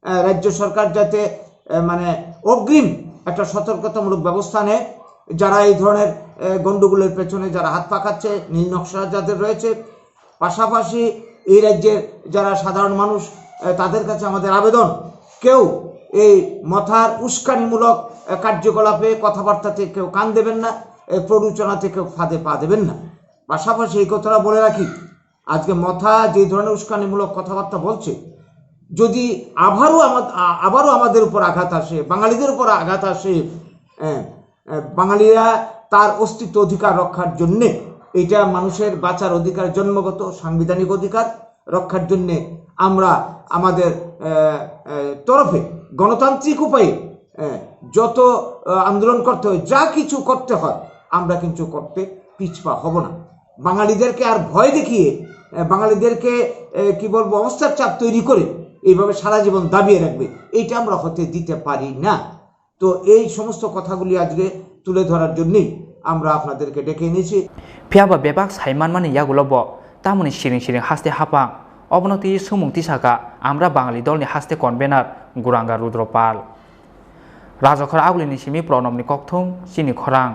আহ, রাজ্য সরকার যাতে, আহ, মানে, অগ্রিম একটা সতর্কতামূলক ব্যবস্থা নেয়, যারা এই ধরনের, আহ, গণ্ডগোলের পেছনে যারা হাত পাকাচ্ছে, নীল নকশা যাদের রয়েছে। পাশাপাশি এই রাজ্যের যারা সাধারণ মানুষ, আহ, তাদের কাছে আমাদের আবেদন, কেউ এই মথার উস্কানিমূলক, এ, কার্যকলাপে, কথাবার্তাতে কেউ কান দেবেন না, এই প্ররোচনাতে কেউ ফাঁদে পা দেবেন না। পাশাপাশি এই কথাটা বলে রাখি, আজকে মথা যে ধরনের উস্কানিমূলক কথাবার্তা বলছে, যদি আবারও আমা-, আ-, আবারও আমাদের উপর আঘাত আসে, বাঙালিদের উপর আঘাত আসে, এ, এ, বাঙালিরা তার অস্তিত্ব অধিকার রক্ষার জন্যে, এটা মানুষের বাঁচার অধিকার, জন্মগত সাংবিধানিক অধিকার রক্ষার জন্যে আমরা আমাদের, এ, এ, তরফে গণতান্ত্রিক উপায়ে, এ, যত, এ, আন্দোলন করতে হয়, যা কিছু করতে হয়, আমরা কিন্তু করতে পিছপা হব না। বাঙালিদেরকে আর ভয় দেখিয়ে, এ, বাঙালিদেরকে, এ, কি বলবো, অবস্থার চাপ তৈরি করে এইভাবে সারা জীবন দাবিয়ে রাখবে, এইটা আমরা হতে দিতে পারি না। তো এই সমস্ত কথাগুলি আজকে তুলে ধরার জন্যই আমরা আপনাদেরকে ডেকে এনেছি। Phiya ba bebak sai manmani yagulo bo tamoni siring siring haste haphang. Obono twi sumung tisaka Amra Bangali dolni haste convener Guranga Rudra Pal. Rajakhor agulini simi Pranobni kokthum chini khorang.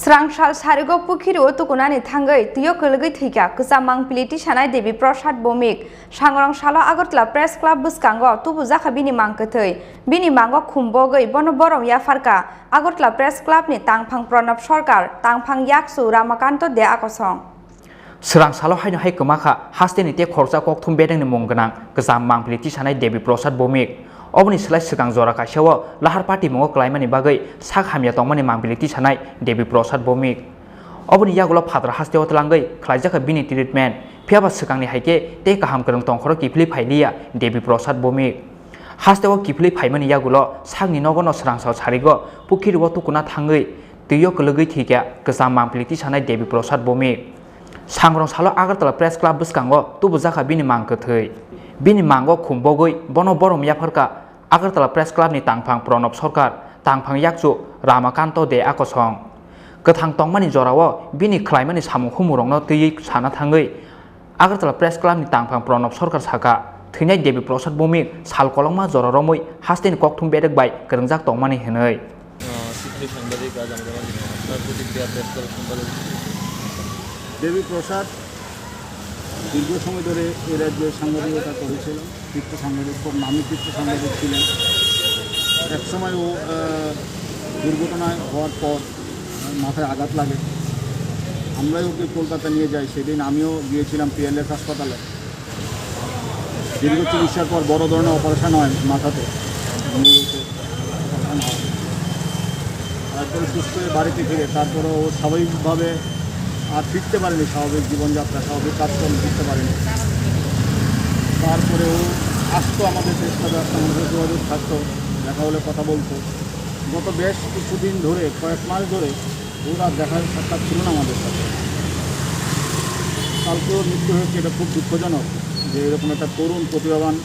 Srang sal sarigo pukhirwo tukunani thangwi twio kwlwgwi thwikha kwcham mangpili tisanai Devi Prasad Bhowmik. Sangrong salo Agartala Press Club bwskango tubujakha bini mang kwthwi. Bini mango khum bogwi bono borom yapharkha Agartala Press Club ni tangphang Pranab Sarkar, tangphang yakchu Ramakanto De Akosong. Srang salo haino hai kwmakha hasteni tei khoroksa kokthum bedengni mung gwnang kwcham mangpili tisanai Devi Prasad Bhowmik. Oboni slai swkang jora kaisao lahar patimungo kwlaimani bagwi sak hamya tongmani mangpili tisanai Devi Prasad Bhowmik. Oboni yagulo phatra hasteo twlangwi khlaijakha bini treatment, phiyaba swkangni hai khe tei kaham kwrwng tongkhoro kiphilwi phailiya Devi Prasad Bhowmik. Hasteo kiphilwi phaimani yagulo sakni nogono srang sal sarigo pukhirwo tukuna thangwi twio kwlwgwi thwikha kwcham mangpili tisanai Devi Prasad Bhowmik. Sangrong salo Agartala Press Club bwskango tubujakha bini mang kwthwi. Bini mango khum bogwi bono borom yapharkha Agartala Press Club ni tangphang Pranab Sarkar, tangphang yakchu Ramakanto De Akosong. Kwthang tongmani jorao bini khlaimani samung humurokno twiwi sana thangwi Agartala Press Club ni tangphang Pranab Sarkar saka, thwinai Devi Prasad Bhowmik sal kolokma jora romwi hasteni kokthum bedek bai kwrwngjak tongmani hwnwi. আহ, শিক্ষিত সাংবাদিক আজ আমাদের মাঝে নেই। আপনার প্রতিক্রিয়া press club সম্পাদক হিসেবে। দেবী প্রসাদ দীর্ঘ সময় ধরে এই রাজ্যে সাংবাদিকতা করেছিলেন, পৃষ্ঠ সাংবাদিক, খুব নামী পৃষ্ঠ সাংবাদিক ছিলেন। একসময় ও, আহ, দুর্ঘটনায় হওয়ার পর মাথায় আঘাত লাগে। আমরাই ওকে কলকাতা নিয়ে যাই। সেদিন আমিও গিয়েছিলাম পিএলএস হাসপাতালে। দীর্ঘ চিকিৎসার পর বড় ধরনের অপারেশন হয় মাথাতে, মূলত অপারেশন হয়। তারপরে সুস্থ হয়ে বাড়িতে ফিরে, তারপরে ও স্বাভাবিকভাবে আর ফিরতে পারেনি, স্বাভাবিক জীবনযাত্রা, স্বাভাবিক কাজকর্ম ফিরতে পারেনি। তারপরে ও আসতো আমাদের প্রেস ক্লাবে, আসতো, আমাদের সাথে যোগাযোগ থাকতো, দেখা হলে কথা বলতো। গত বেশ কিছুদিন ধরে, কয়েক মাস ধরে ওর আর দেখা সাক্ষাৎ ছিল না আমাদের সাথে। কালকে ওর মৃত্যু হয়েছে, এটা খুব দুঃখজনক যে এরকম একটা তরুণ প্রতিভাবান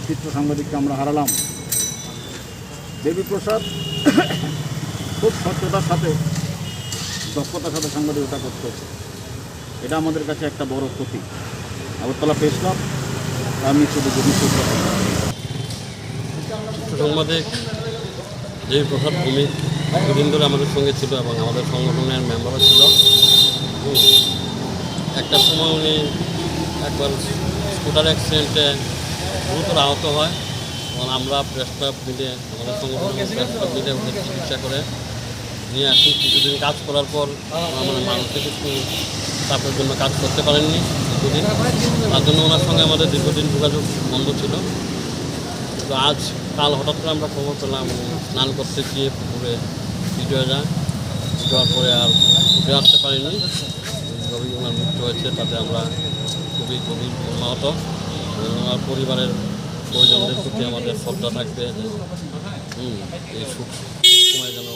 চিত্র সাংবাদিককে আমরা হারালাম। দেবী প্রসাদ খুব স্বচ্ছতার সাথে, দক্ষতার সাথে সাংবাদিকতা করতো। এটা আমাদের কাছে একটা বড় ক্ষতি। আগরতলা প্রেস ক্লাব তার মৃত্যুতে গভীর শোক প্রকাশ করেছে। চিত্র সাংবাদিক দেবী প্রসাদ ভৌমিক দীর্ঘদিন ধরে আমাদের সঙ্গে ছিল এবং আমাদের সংগঠনের মেম্বারও ছিল। হুম। একটা সময় উনি একবার স্কুটার অ্যাক্সিডেন্টে গুরুতর আহত হয়, তখন আমরা প্রেস ক্লাব মিলে, আমাদের সংগঠন প্রেস ক্লাব মিলে ওকে চিকিৎসা করে নিয়ে আসি। কিছুদিন কাজ করার পর ওনার মানে মানসিক একটু চাপের জন্য কাজ করতে পারেননি দীর্ঘদিন। তার জন্য ওনার সঙ্গে আমাদের দীর্ঘদিন যোগাযোগ বন্ধ ছিল। তো আজ, কাল হঠাৎ করে আমরা খবর পেলাম, উনি স্নান করতে গিয়ে পুকুরে ফিট হয়ে যায়। ফিট হওয়ার পরে আর উঠে আসতে পারেনি। এইভাবেই ওনার মৃত্যু হয়েছে, তাতে আমরা খুবই গভীর মর্মাহত। এবং ওনার পরিবারের পরিজনদের প্রতি আমাদের শ্রদ্ধা থাকবে যে, হুম, এই শোক সময় যেন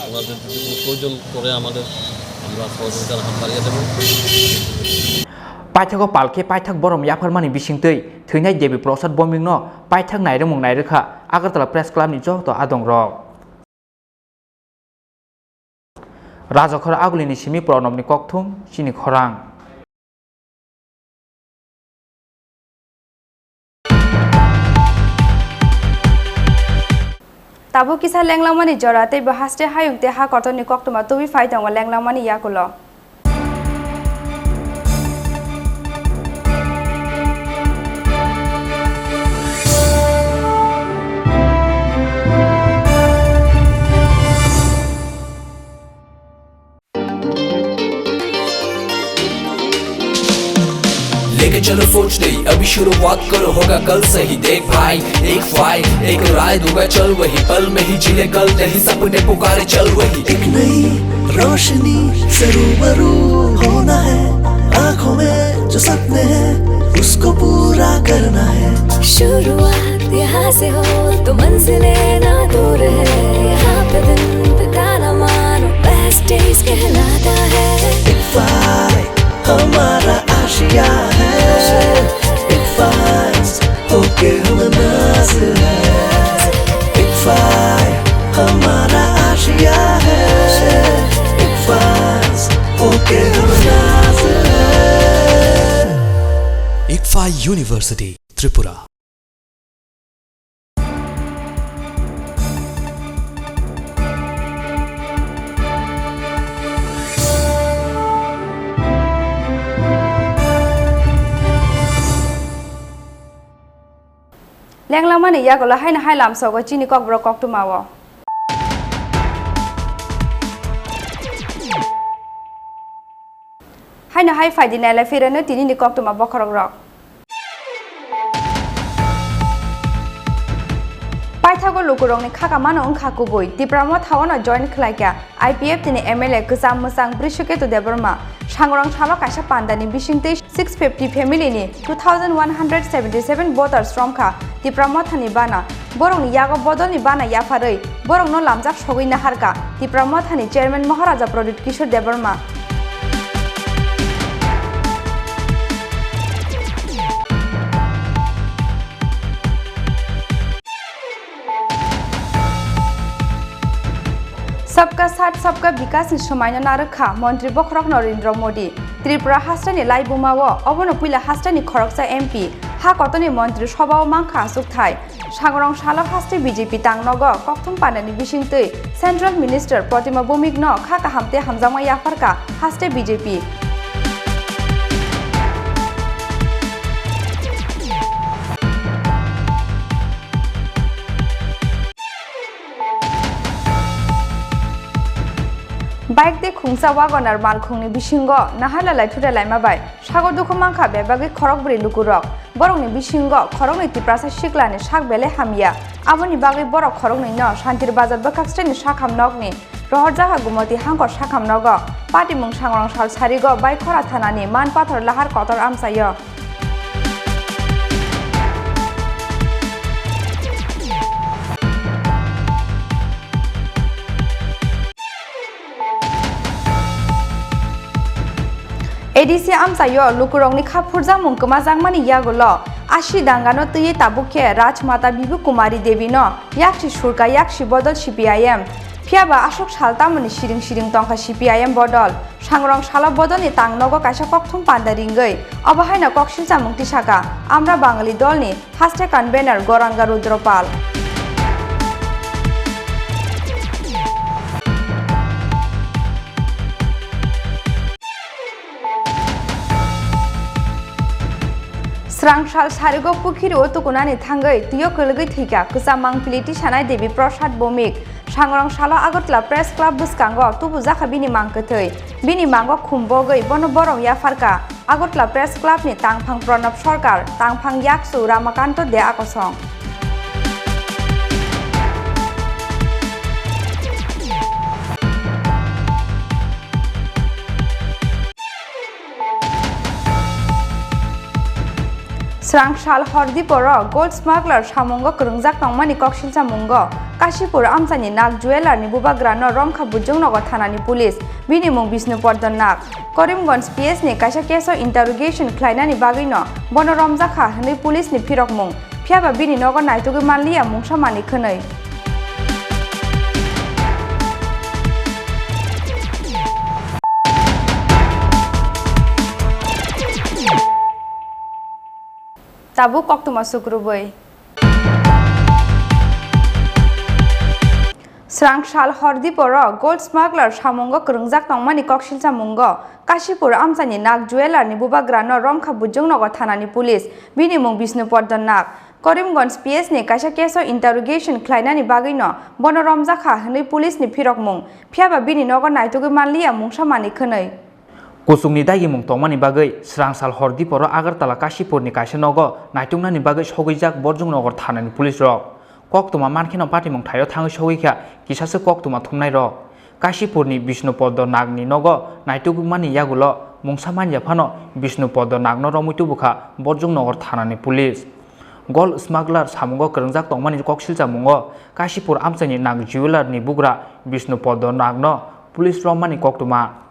ওনাদের যদি কোনো প্রয়োজন পড়ে আমাদের, আমরা সহযোগিতার হাত বাড়িয়ে দেবো। Paithago pal khe paithak borom yapharmani bisingtwi thwinai Devi Prasad Bhowmikno paithak nairwmung nairwkha Agartala Press Club ni joto adongrok. Rajakhor agulini simi Pranobni kokthum chini khorang. Tabuk kisa lenglangmani jora tei bo haste hayung tei ha kotorni koktwma tubui phai tongo lenglangmani yakulo. चलो सोच नहीं, अभी शुरुआत करो, होगा कल सही। देख भाई, एक फाइल, एक राय दूंगा, चल वही। पल में ही जी ले कल, नहीं सपने पुकारे, चल वही। एक नई रोशनी से रूबरू होना है, आंखों में जो सपने हैं, उसको पूरा करना है। शुरुआत यहाँ से हो तो मंजिलें ना दूर है, यहाँ पे दिन बिताना मानो बेस्ट डेज कहलाता है। एक फाइल हमारा आशिया है, एक फाइल होके हम नाज है। एक फाइल हमारा आशिया है, एक फाइल होके हम नाज है। Ikfa University, Tripura. Lenglamani yagulo haino hai lamsogo chini kokborok koktwmao. Haino hai phaidi nailai phirano tinini koktwma bokhorokrok. Paithago lukurokni khakamano wngkha kubui, Tipra Motha-ono join khlaikha I P F T ni M L A kwcham mwchang Brishaketu Debbarma. Sangrong salo kaisa pandani bisingtwi six fifty family ni two thousand one hundred seventy seven voters romkha Tipra Mothani bana. Borokni yago bodolni bana yapharwi borokno lamjak sogwi naharkha Tipra Mothani chairman Maharaja Pradyut Kishore Debbarma. Sabka Saath Sabka Vikas ni swmaino narwkha Montri Bokhorok Narendra Modi. Tripura hasteni laibuma-o obono puila hasteni khoroksa M P, ha kotorni Montri Sobha-o mankha achukthai. Sangrong salo haste B J P tangnogo kokthum pandani bisingtwi Central Minister Protima Bhowmik no kha kaham tei hamjakma yapharkha haste B J P. Bike tei khungsa Wagoner malkhungni bisingo naharlalai thudalaima bai sago dukhu mankha bebagwi khorokbrwi lukurok. Borokni bisingo khoroknwi Tiprasa siklani sak belai hamya. Aboni bagwi borok khoroknwino Shantir Bazar bwkhak sreni sakham nokni rohorjakha Gumoti Hangkor sakham nogo. Patimung Sangrong sal sarigo Baikhora thanani Manpathor lahar kotor amchaio. A D C amchaio lukurokni kha phurjakmung kwmajakmani yagulo Ashi dangano twiwi tabuk khe Rajmata Bibu Kumari Devi no yaksi surka yaksi bodol C P I M. Phiyaba aswk sal tamoni siring siring tongkha C P I M bodol. Sangrong salo bodolni tang nogo kaisa kokthum panda ringwi obo haino koksilchamung tisaka Amra Bangali dolni haste convener Goranga Rudropal. Srang sal sarigo pukhiri o tukunani thangwi twi o kwlwgwi thwikha kwcham mangpili tisanai Devi Prasad Bhowmik. Sangrong salo Agartala Press Club bwskango tubujakha bini mang kwthwi. Bini mango khum bogwi bono borok yapharkha Agartala Press Club ni tangphang Pranab Sarkar, tangphang yaksu Ramakanto Dea kosong. Srang sal Hordiporo gold smuggler samungo kwrwngjak tongmani koksilchamungo Kashipur amchaini Nag Jeweller ni bubagrano romkha Bujongnogo thanani police, bini mung Bishnu Pordon Nag. Karimganj P S ni kaisa case o interrogation khlainani bagwino bono romjakha hwnwi police ni phirokmung, phiyaba bini nogo naitugwi manliya mungsa manwi khwnwi. Tabuk koktwma sukrubwi. Srang sal Hordiporo gold smuggler samungo kwrwngjak tongmani koksilchamungo Kashipur amchaini Nag Jeweller ni bubagrano romkha Bujongnogo thanani police, bini mung Bishnu Pordon Nag. Karimganj P S ni kaisa case o interrogation khlainani bagwino bono romjakha hwnwi police ni phirokmung, phiyaba bini nogo naitugwi manliya mungsa manwi khwnwi. Kuchukni dagimung tongmani bagwi swrangsal hor diporo Agartala Kashipurni kaisa nogo naituknani bagwi sogwijak Borjongnogo thanani police rok. Koktwma mankheno patimung thaio thangwi sogwi kha kisasa koktwma thumnai rok. Kashipurni Bishnu Podo Nagni nogo naitukmani yagulo mungsa manya phano Bishnu Podo Nagno romwi tubukha Borjongnogo thanani police. Gold smuggler samungo kwrwngjak tongmani kok silchamungo Kashipur amchaini Nag Jewellerni bugra Bishnu Podo Nagno police romani koktwma.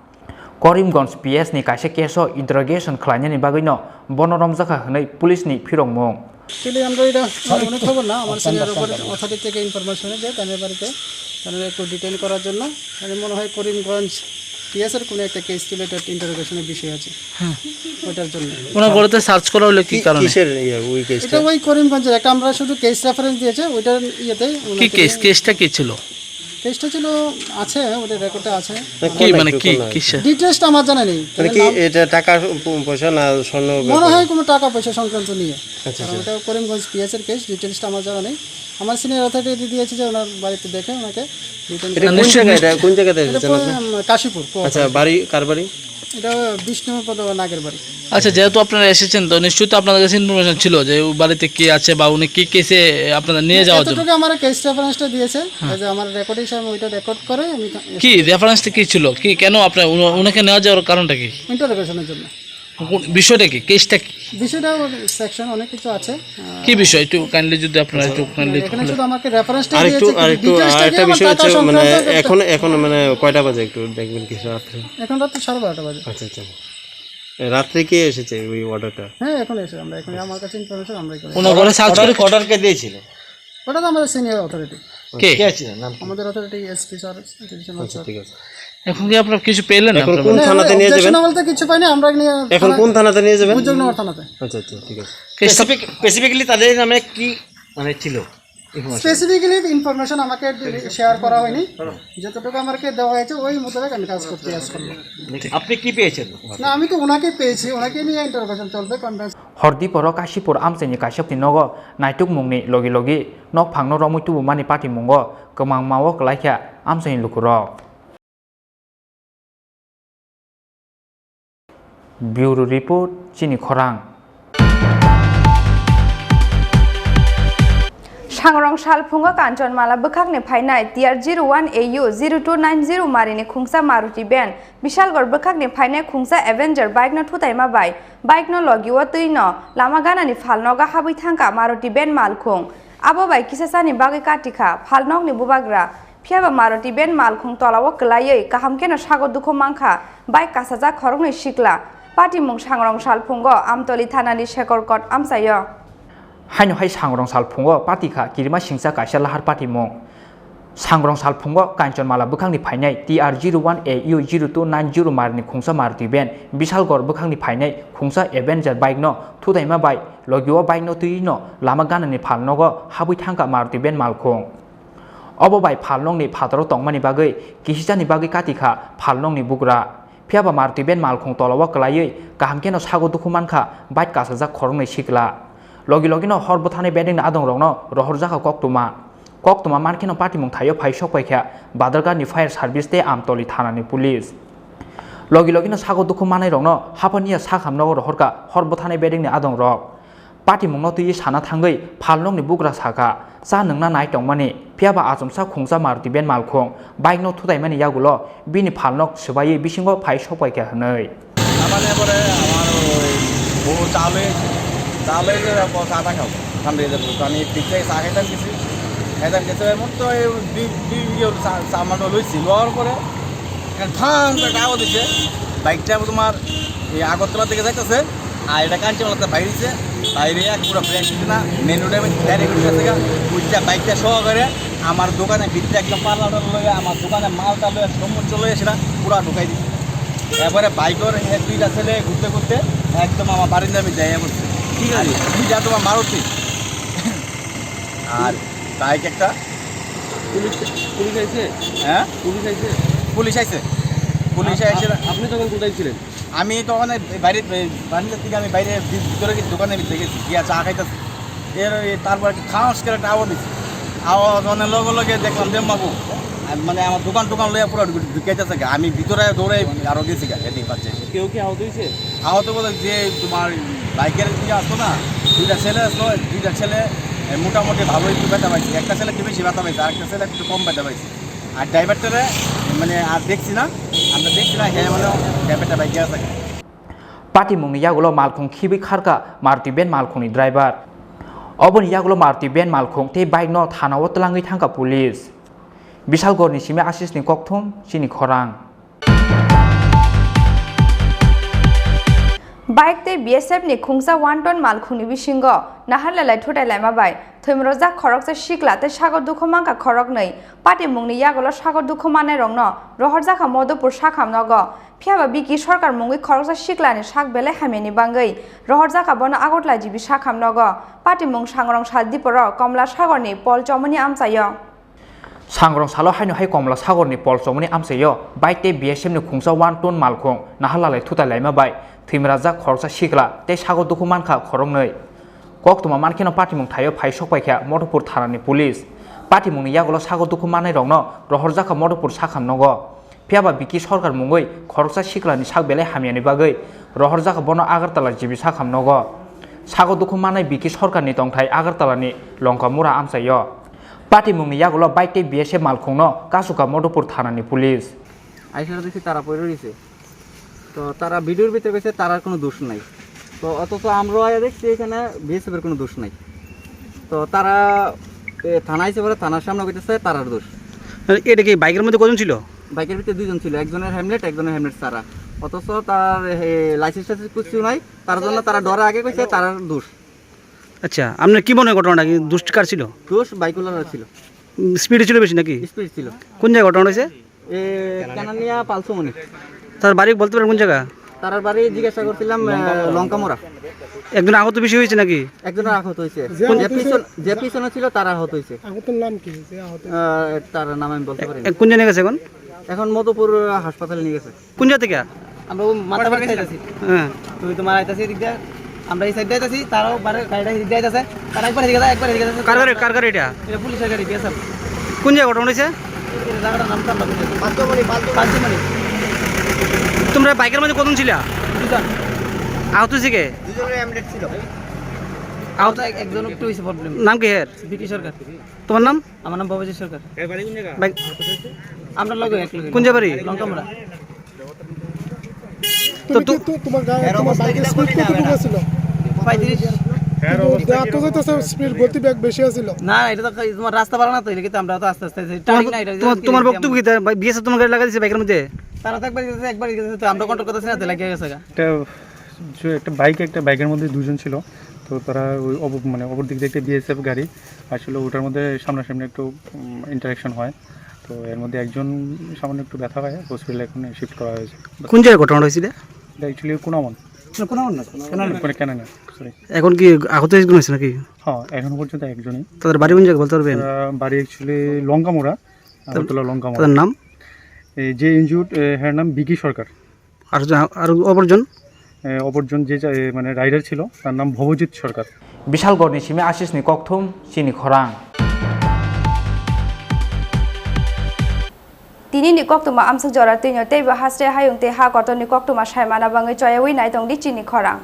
Karimganj P S ni kaisa case o interrogation khlainani bagwino bono romjakha hwnwi police ni phirokmung. Actually, আমরা এটা, মানে, অনেক খবর না, আমার senior authority থেকে ইনফরমেশন যে তাদের বাড়িতে তাদের একটু ডিটেইন করার জন্য, মানে, মনে হয় করিমগঞ্জ পিএস এর কোনো একটা কেস রিলেটেড ইন্টারোগেশনের বিষয় আছে। হ্যাঁ। ওটার জন্য। ওনার বাড়িতে সার্চ করা হলো কি কি, কারণে? কিসের ইয়ে, ওই কেসটা? এটা ওই করিমগঞ্জের একটা, আমরা শুধু কেস রেফারেন্স দিয়েছে, ওইটার ইয়েতে কি ওনাকে কেস? কেসটা কি ছিল? কেসটা ছিল, আছে, ওটা রেকর্ডে আছে। না, কি, কোন মানে একটু কি, কোন একটু? কিসের? ডিটেইলসটা আমার জানা নেই। মানে তবে কি নাম এটা টাকা প-, পয়সা না স্বর্ণ মনে ব্যাপারে? হয় কোনো টাকা পয়সা সংক্রান্ত নিয়ে। আচ্ছা, কারণ আচ্ছা। ওটা করিমগঞ্জ পিএস এর কেস, ডিটেইলসটা আমার জানা নেই। আমার সিনিয়র অথরিটি দিয়েছে যে ওনার বাড়িতে দেখে ওনাকে ডিটেইন এটা করে কোন নিশ্চয়, জায়গা, এটা নিশ্চয়। কোন জায়গাতে এটা এসেছেন পরে, আপনি? উম, কাশীপুর, কোয়াপাড়া। আচ্ছা, বাড়ি কার বাড়ি? এটা বিষ্ণুপদ নাগের বাড়ি। আচ্ছা, যেহেতু আপনারা এসেছেন, তো নিশ্চয়ই তো আপনার কাছে ইনফরমেশন ছিল যে ওই বাড়িতে কে আছে বা উনি কি কেসে আপনারা নিয়ে না, যাওয়ার জন্য। এতটুকু আমার কেস রেফারেন্সটা দিয়েছে, হ্যাঁ। এই যে আমার রেকর্ড হিসাবে ওইটা রেকর্ড করে আমি তা-, কি রেফারেন্সটা কি ছিল? কি, কেন আপনার উন-, ওনাকে নেওয়া যাওয়ার কারণটা কি? ইন্টারোগেশনের জন্য। কোন বিষয়টা কি? কেসটা কি? বিষয়টা ওর সেকশন অনেক কিছু আছে। আহ, কি বিষয়? একটু কাইন্ডলি যদি আপনারা একটু কাইন্ডলি এখানে খুলে। শুধু আমাকে রেফারেন্সটা আরেকটু, দিয়েছে, কিন্তু আরেকটু, ডিটেইলসটা আরেকটা কি বিষয় আমার হচ্ছে, টাকা মানে, সংক্রান্ত একটা এখন, এখন, মানে, কয়টা বাজে একটু দেখবেন কি রাত্রে? এখন রাত তো সাড়ে বারোটা বাজে। আচ্ছা, আচ্ছা। এ, রাত্রে কে এসেছে ওই অর্ডারটা? হ্যাঁ, এখন এসে আমরা, এখন আমার কাছে ইনফরমেশন, আমরা এখানে ওনার ঘরে সার্চ করে অর্ডার, অর্ডার কে দিয়েছিল? ওটা তো আমাদের সিনিয়র অথরিটি। কে? কে ছিল? নাম কি? আমাদের অথরিটি এসপি স্যার, ডিভিশনাল আচ্ছা, স্যার। ঠিক আছে। এখন কি আপনারা কিছু পেলেন? এখন আপনারা কোন হ্যাঁ, থানাতে হ্যাঁ, নিয়ে যাবেন? উদ্দেশ্য না বলতে কিছু পাইনি, আমরা নিয়ে এখন থানায় কোন থানাতে নিয়ে যাবেন? বুজুর্গনগর থানাতে। আচ্ছা, আচ্ছা, ঠিক আছে। কে স্যার? স্পেসিফিক-, স্পেসিফিক্যালি তাদের নামে কি, মানে, ছিল? ইনফরমেশন। স্পেসিফিক্যালি ইনফরমেশন আমাকে শেয়ার করা হয়নি। যতটুকু আমাকে দেওয়া হয়েছে, ওই মোতাবেক আমি কাজ করতে কাজ করবো। আপনি কি পেয়েছেন? না, আমি তো ওনাকে পেয়েছি, ওনাকে নিয়ে ইন্টারোগেশন চলবে, conference. Hor diporo Kashipur amchaini kaisokni nogo naitukmungni logi logi nokphangno romwi tubumani patimungo kwmangmao kwlaikha amchaini lukurok. Bureau Report, Chini Khorang. Sangrong salphungo Kanchanmala bwkhakni phainai T R zero one A U zero two nine zero marini khungsa Maruti van, Bishalgarh bwkhakni phainai khungsa Avenger bike no thutaima bai bike no logi o twi no lama ganani phalnogo habwi thangkha Maruti van malkhung. Abo bai kisa chani bagwi katikha phalnokni bubagra. Phiya ba Maruti van malkhung tola o kwlaiwi kaham kheno sago dukhu mankha, bike kasajak khoroknwi sikla. Patimung Sangrong salphungo Amtoli thanani Shekhar Kot amchaio. Haino hai Sangrong salphungo patikha kirima singcha kaisa lahar patimung. Sangrong salphungo Kanchanmala bwkhakni phainai T R zero one A U zero two nine zero marini khungsa Maruti van, Bishalgarh bwkhakni phainai khungsa Avenger bike no thutaima bai logi o bike no twi no lama ganani phalnogo habwi thangkha Maruti van malkhung. Obo bai phalnokni phataro tongmani bagwi kisijani bagwi katikha phalnokni bugra. Phiya ba Maruti van malkhung tola o kwlaiwi kaham kheno sago dukhu mankha bike kasajak khoroknwi sikla. Logi logino hor bwthanai bedengni adongrokno rohorjakha koktwma. Koktwma mankheno patimung thaio phai sokpaikha Badhargarhni fire service tei Amtoli thanani police. Logi logino sago dukhu manairokno haphaniya sakhamno rohorkha hor bwthanai bedengni adongrok. Patimungno twiwi sana thangwi phalnokni bugra sakha, cha nwngna nai tongmani, phiya ba achomsa khungsa Maruti van malkhung bike no thutaimani yagulo bini phalnok swbaiwi bisingo phai sokpaikha hwnwi. Namani pore amar oi bo chale, chale je bo cha ta khao. Thambi je bo ani piche sa khaitam kisi, khaitam kisi, emon to ei di, di, di, sa, saman loi silor pore. Than, একটা আওয়াজ দিছে, বাইকটা তোমার এই আগরতলা থেকে যাইতেছে, আর এটা কাঞ্চনতলা বাইরে দিছে, বাইরে এক পুরো ব্রেক দিছে না, মেন রোডে আমি ডাইরেক্ট উঠে গেছে গা, উঠতে বাইকটা সহ করে আমার দোকানে ভিতরে একদম পাল্লাটা লয়ে, আমার দোকানে মালটা লয়ে, সমুদ্র লয়ে সেটা পুরো ঢুকাই দিছে। এরপরে বাইকর এ দুইটা ছেলে ঘুরতে ঘুরতে একদম আমার বারিন্দার মধ্যে আইয়া বসছে। ঠিক আছে। আর দুইটা তোমার মারুতি। আর বাইক একটা। পুলিশ, পুলিশ আইছে? হ্যাঁ? পুলিশ আইছে? পুলিশ আইছে। পুলিশ আপ-, আইছে। আপ-, আপনি তখন কোথায় ছিলেন? আমি তখন এই বাইরে, এই বারান্দা থেকে আমি বাইরে ভি-, ভিতরে গেছি, দোকানের ভিতরে গেছি, গিয়া চা খাইতেছি। এর ওই তারপর একটা খাস করে একটা আওয়াজ দিচ্ছে। আওয়াজ অনেক লগে লগে দেখলাম যে মাবু। আর মানে আমার দোকান টোকান লইয়া পুরো ঢুক-, ঢুকাইতেছে গা। আমি ভিতরে দৌড়ে আরো গেছি গা, এদিকে পাচ্ছে। কেউ কি আহত হয়েছে? আহত বলতে যে তোমার বাইকের দিকে আসতো না, দুইটা ছেলে আসলো, দুইটা ছেলে, এ, মোটামুটি ভালো একটু ব্যথা পাইছে। একটা ছেলে একটু বেশি ব্যথা পাইছে, আরেকটা ছেলে একটু কম ব্যথা পাইছে। আর ড্রাইভারটারে মানে আর দেখছি না, আমরা দেখছি না, হ্যাঁ মানে ড্রাইভারটা বাইকে আছে। Patimungni yagulo malkhung khibwi kharkha Maruti van malkhungni driver. Oboni yagulo Maruti van malkhung tei bike no thana o twlangwi thangkha police. Bishalgorni simi Ashisni kokthum chini khorang. Bike tei B S F ni khungsa one ton malkhungni bisingo naharlalai thutai laima bai thwimrojak khoroksa sikla tei sago dukhu mankha khoroknwi. Patimungni yagulo sago dukhu mannairokno rohorjakha Madhupur sakham nogo. Phiyaba Biki Sarkar mungwi khoroksa siklani sak belai hamyani bangwi rohorjakha bono Agartala G B sakham nogo. Patimung sangrong sal diporo Komla Sagorni Pol Chomoni amchaio. Sangrong salo haino hai Komla Sagorni Pol Chomoni amchaio bike tei B S F ni khungsa one ton malkhung naharlalai thutai laima bai thwimrajak khoroksa sikla tei sago dukhu mankha khoroknwi. Koktwma mankheno patimung thaio phai sokpaikha Madhupur thanani police. Patimungni yagulo sago dukhu mannairokno rohorjakha Madhupur sakham nogo. Phiyaba Biki Sarkar mungwi khoroksa siklani sak belai hamyani bagwi rohorjakha bono Agartala G B sakham nogo. Sago dukhu mannai Biki Sarkarni tongthai Agartalani Longkamura amchaio. Patimungni yagulo bike tei B S F malkhungno kasukha Madhupur thanani police. আইসা দেখি তারা পড়ে রয়েছে। তো তারা ভিডিওর ভিতরে কইছে তারার কোনো দোষ নাই। তো অথচ আমরা আয়া দেখছি এখানে বিএসএফ এর কোনো দোষ নাই। তো তারা, এ, থানায় এসে পরে থানার সামনে কইতেছে তারার দোষ। মানে এটা কি বাইকের মধ্যে কজন ছিল? বাইকের ভিতরে দুইজন ছিল, একজনের হেলমেট, একজনের হেলমেট ছাড়া। অথচ তার, এ, লাইসেন্স টাইসেন্স কিছু নাই, তার জন্য তারা ডরে আগে কইছে তারার দোষ। আচ্ছা, আপনার কি মনে হয় ঘটনাটা কি দোষ কার ছিল? দোষ বাইকওয়ালার ছিল। উম, স্পিডে ছিল বেশি নাকি? স্পিড ছিল। কোন জায়গায় ঘটনা হয়েছে? এ, কানানিয়া পালসুমনি। তার বাড়ি বলতে পারেন কোন জায়গা? তার বাড়ি জিজ্ঞাসা করছিলাম, এ, লঙ্কামোড়া। একজন আহত বেশি হয়েছে নাকি? একজন আহত হয়েছে। যে যে আহত হয়েছে পিছন-, যে পিছনে ছিল তার আহত হয়েছে। আহতর নাম কি? যে আহত হয়েছে? আহ, তার নাম আমি বলতে পারি না। এ, কোন জায়গায় গেছে এখন? এখন মধুপুর হাসপাতালে নিয়ে গেছে। কোন জায়গা থেকে? আমরা ও মাথা বাড়ি খাইতেছি। হ্যাঁ। তুমি তোমার আইতাছি এদিক দিয়ে, আমরা এই সাইড দিয়ে আইতাছি, তারাও বারে গাড়িটা এদিক দিয়ে আইতাছে। তারা একবার এদিকে যায়, একবার এদিকে যায়। কার গাড়ি, কার গাড়ি এটা? এটা পুলিশের গাড়ি, বিএসএফ। কোন জায়গায় ঘটনা হয়েছে? এই জায়গাটার নাম তো আমরা বুঝি না। পালসুমনি, পালসুমনি। পালসুমনি। তোমরা বাইকের মধ্যে কতজন ছিলা? দুজন। আহত হয়েছে কে? দুজনের অ্যামলেট ছিল। আহত এক-, একজন একটু হয়েছে প্রবলেম। নাম কি এর? বিকি সরকার। তোমার নাম? আমার নাম ভবজিৎ সরকার। এর বাড়ি কোন জায়গা? বাইক আমরা লগে এক লগে। কোন জায়গা বাড়ি? লঙ্কামোড়া। তুমি তো কি, তো-, তোমার গাড়ি, এর তোমার অবস্থা বাইকের কিতা স্পিড করতে কতটুকু না? ছিল? পঁয়ত্রিশ। কিন্তু দেখা তো যাইতেছে স্পিড গতি বেগ বেশি আছিল। না, এটা তো এই তোমার রাস্তা বাড়া না তো, এটা কিন্তু আমরা তো আস্তে আস্তে আছি। তোমার, টার্নিং না, এটা তোমার, তোমার বক্তব্য কি? তার বাই-, বিএসএফ তোমার গাড়ি লাগাই দিছে বাইকের মধ্যে? তারা তো একবার গেছে, একবার গেছে, তো আমরা কন্ট্রোল করতেছি না, তো লাগিয়ে গেছে গা। এটা যে একটা বাইক, একটা বাইকের মধ্যে দুজন ছিল, তো তারা ওই অপ-, মানে অপর দিক দিয়ে একটা বিএসএফ গাড়ি আসলে ওটার মধ্যে সামনাসামনি একটু, উম, ইন্টারাকশন হয়। তো এর মধ্যে একজন সামান্য একটু ব্যথা পায়, হসপিটালে এখন শিফট করা হয়েছে। কোন জায়গায় ঘটনা হয়েছিল? এটা অ্যাকচুয়ালি কুনামন। না, কুনামন না, কেনানি। মানে কেনানি, সরি। এখন কি আহত একজন হয়েছে নাকি? হ্যাঁ, এখনো পর্যন্ত একজনই। তাদের বাড়ি কোন জায়গায় বলতে পারবেন? আহ, বাড়ি অ্যাকচুয়ালি লঙ্কামোড়া, তাদের, আগরতলা লঙ্কামোড়া। তাদের নাম? এই যে ইনজুর্ড, এ, এর নাম বিকি সরকার। আর যা-, আর অপরজন? এ, অপরজন যে যা-, এ, মানে রাইডার ছিল, তার নাম ভবজিৎ সরকার। Bishalgorni simi Ashisni kokthum chini khorang. Tinini koktwma amsuk jora twino teibo hasre hayung tei ha kotorni koktwma saimana bangwi choyawi naitongdi chini khorang.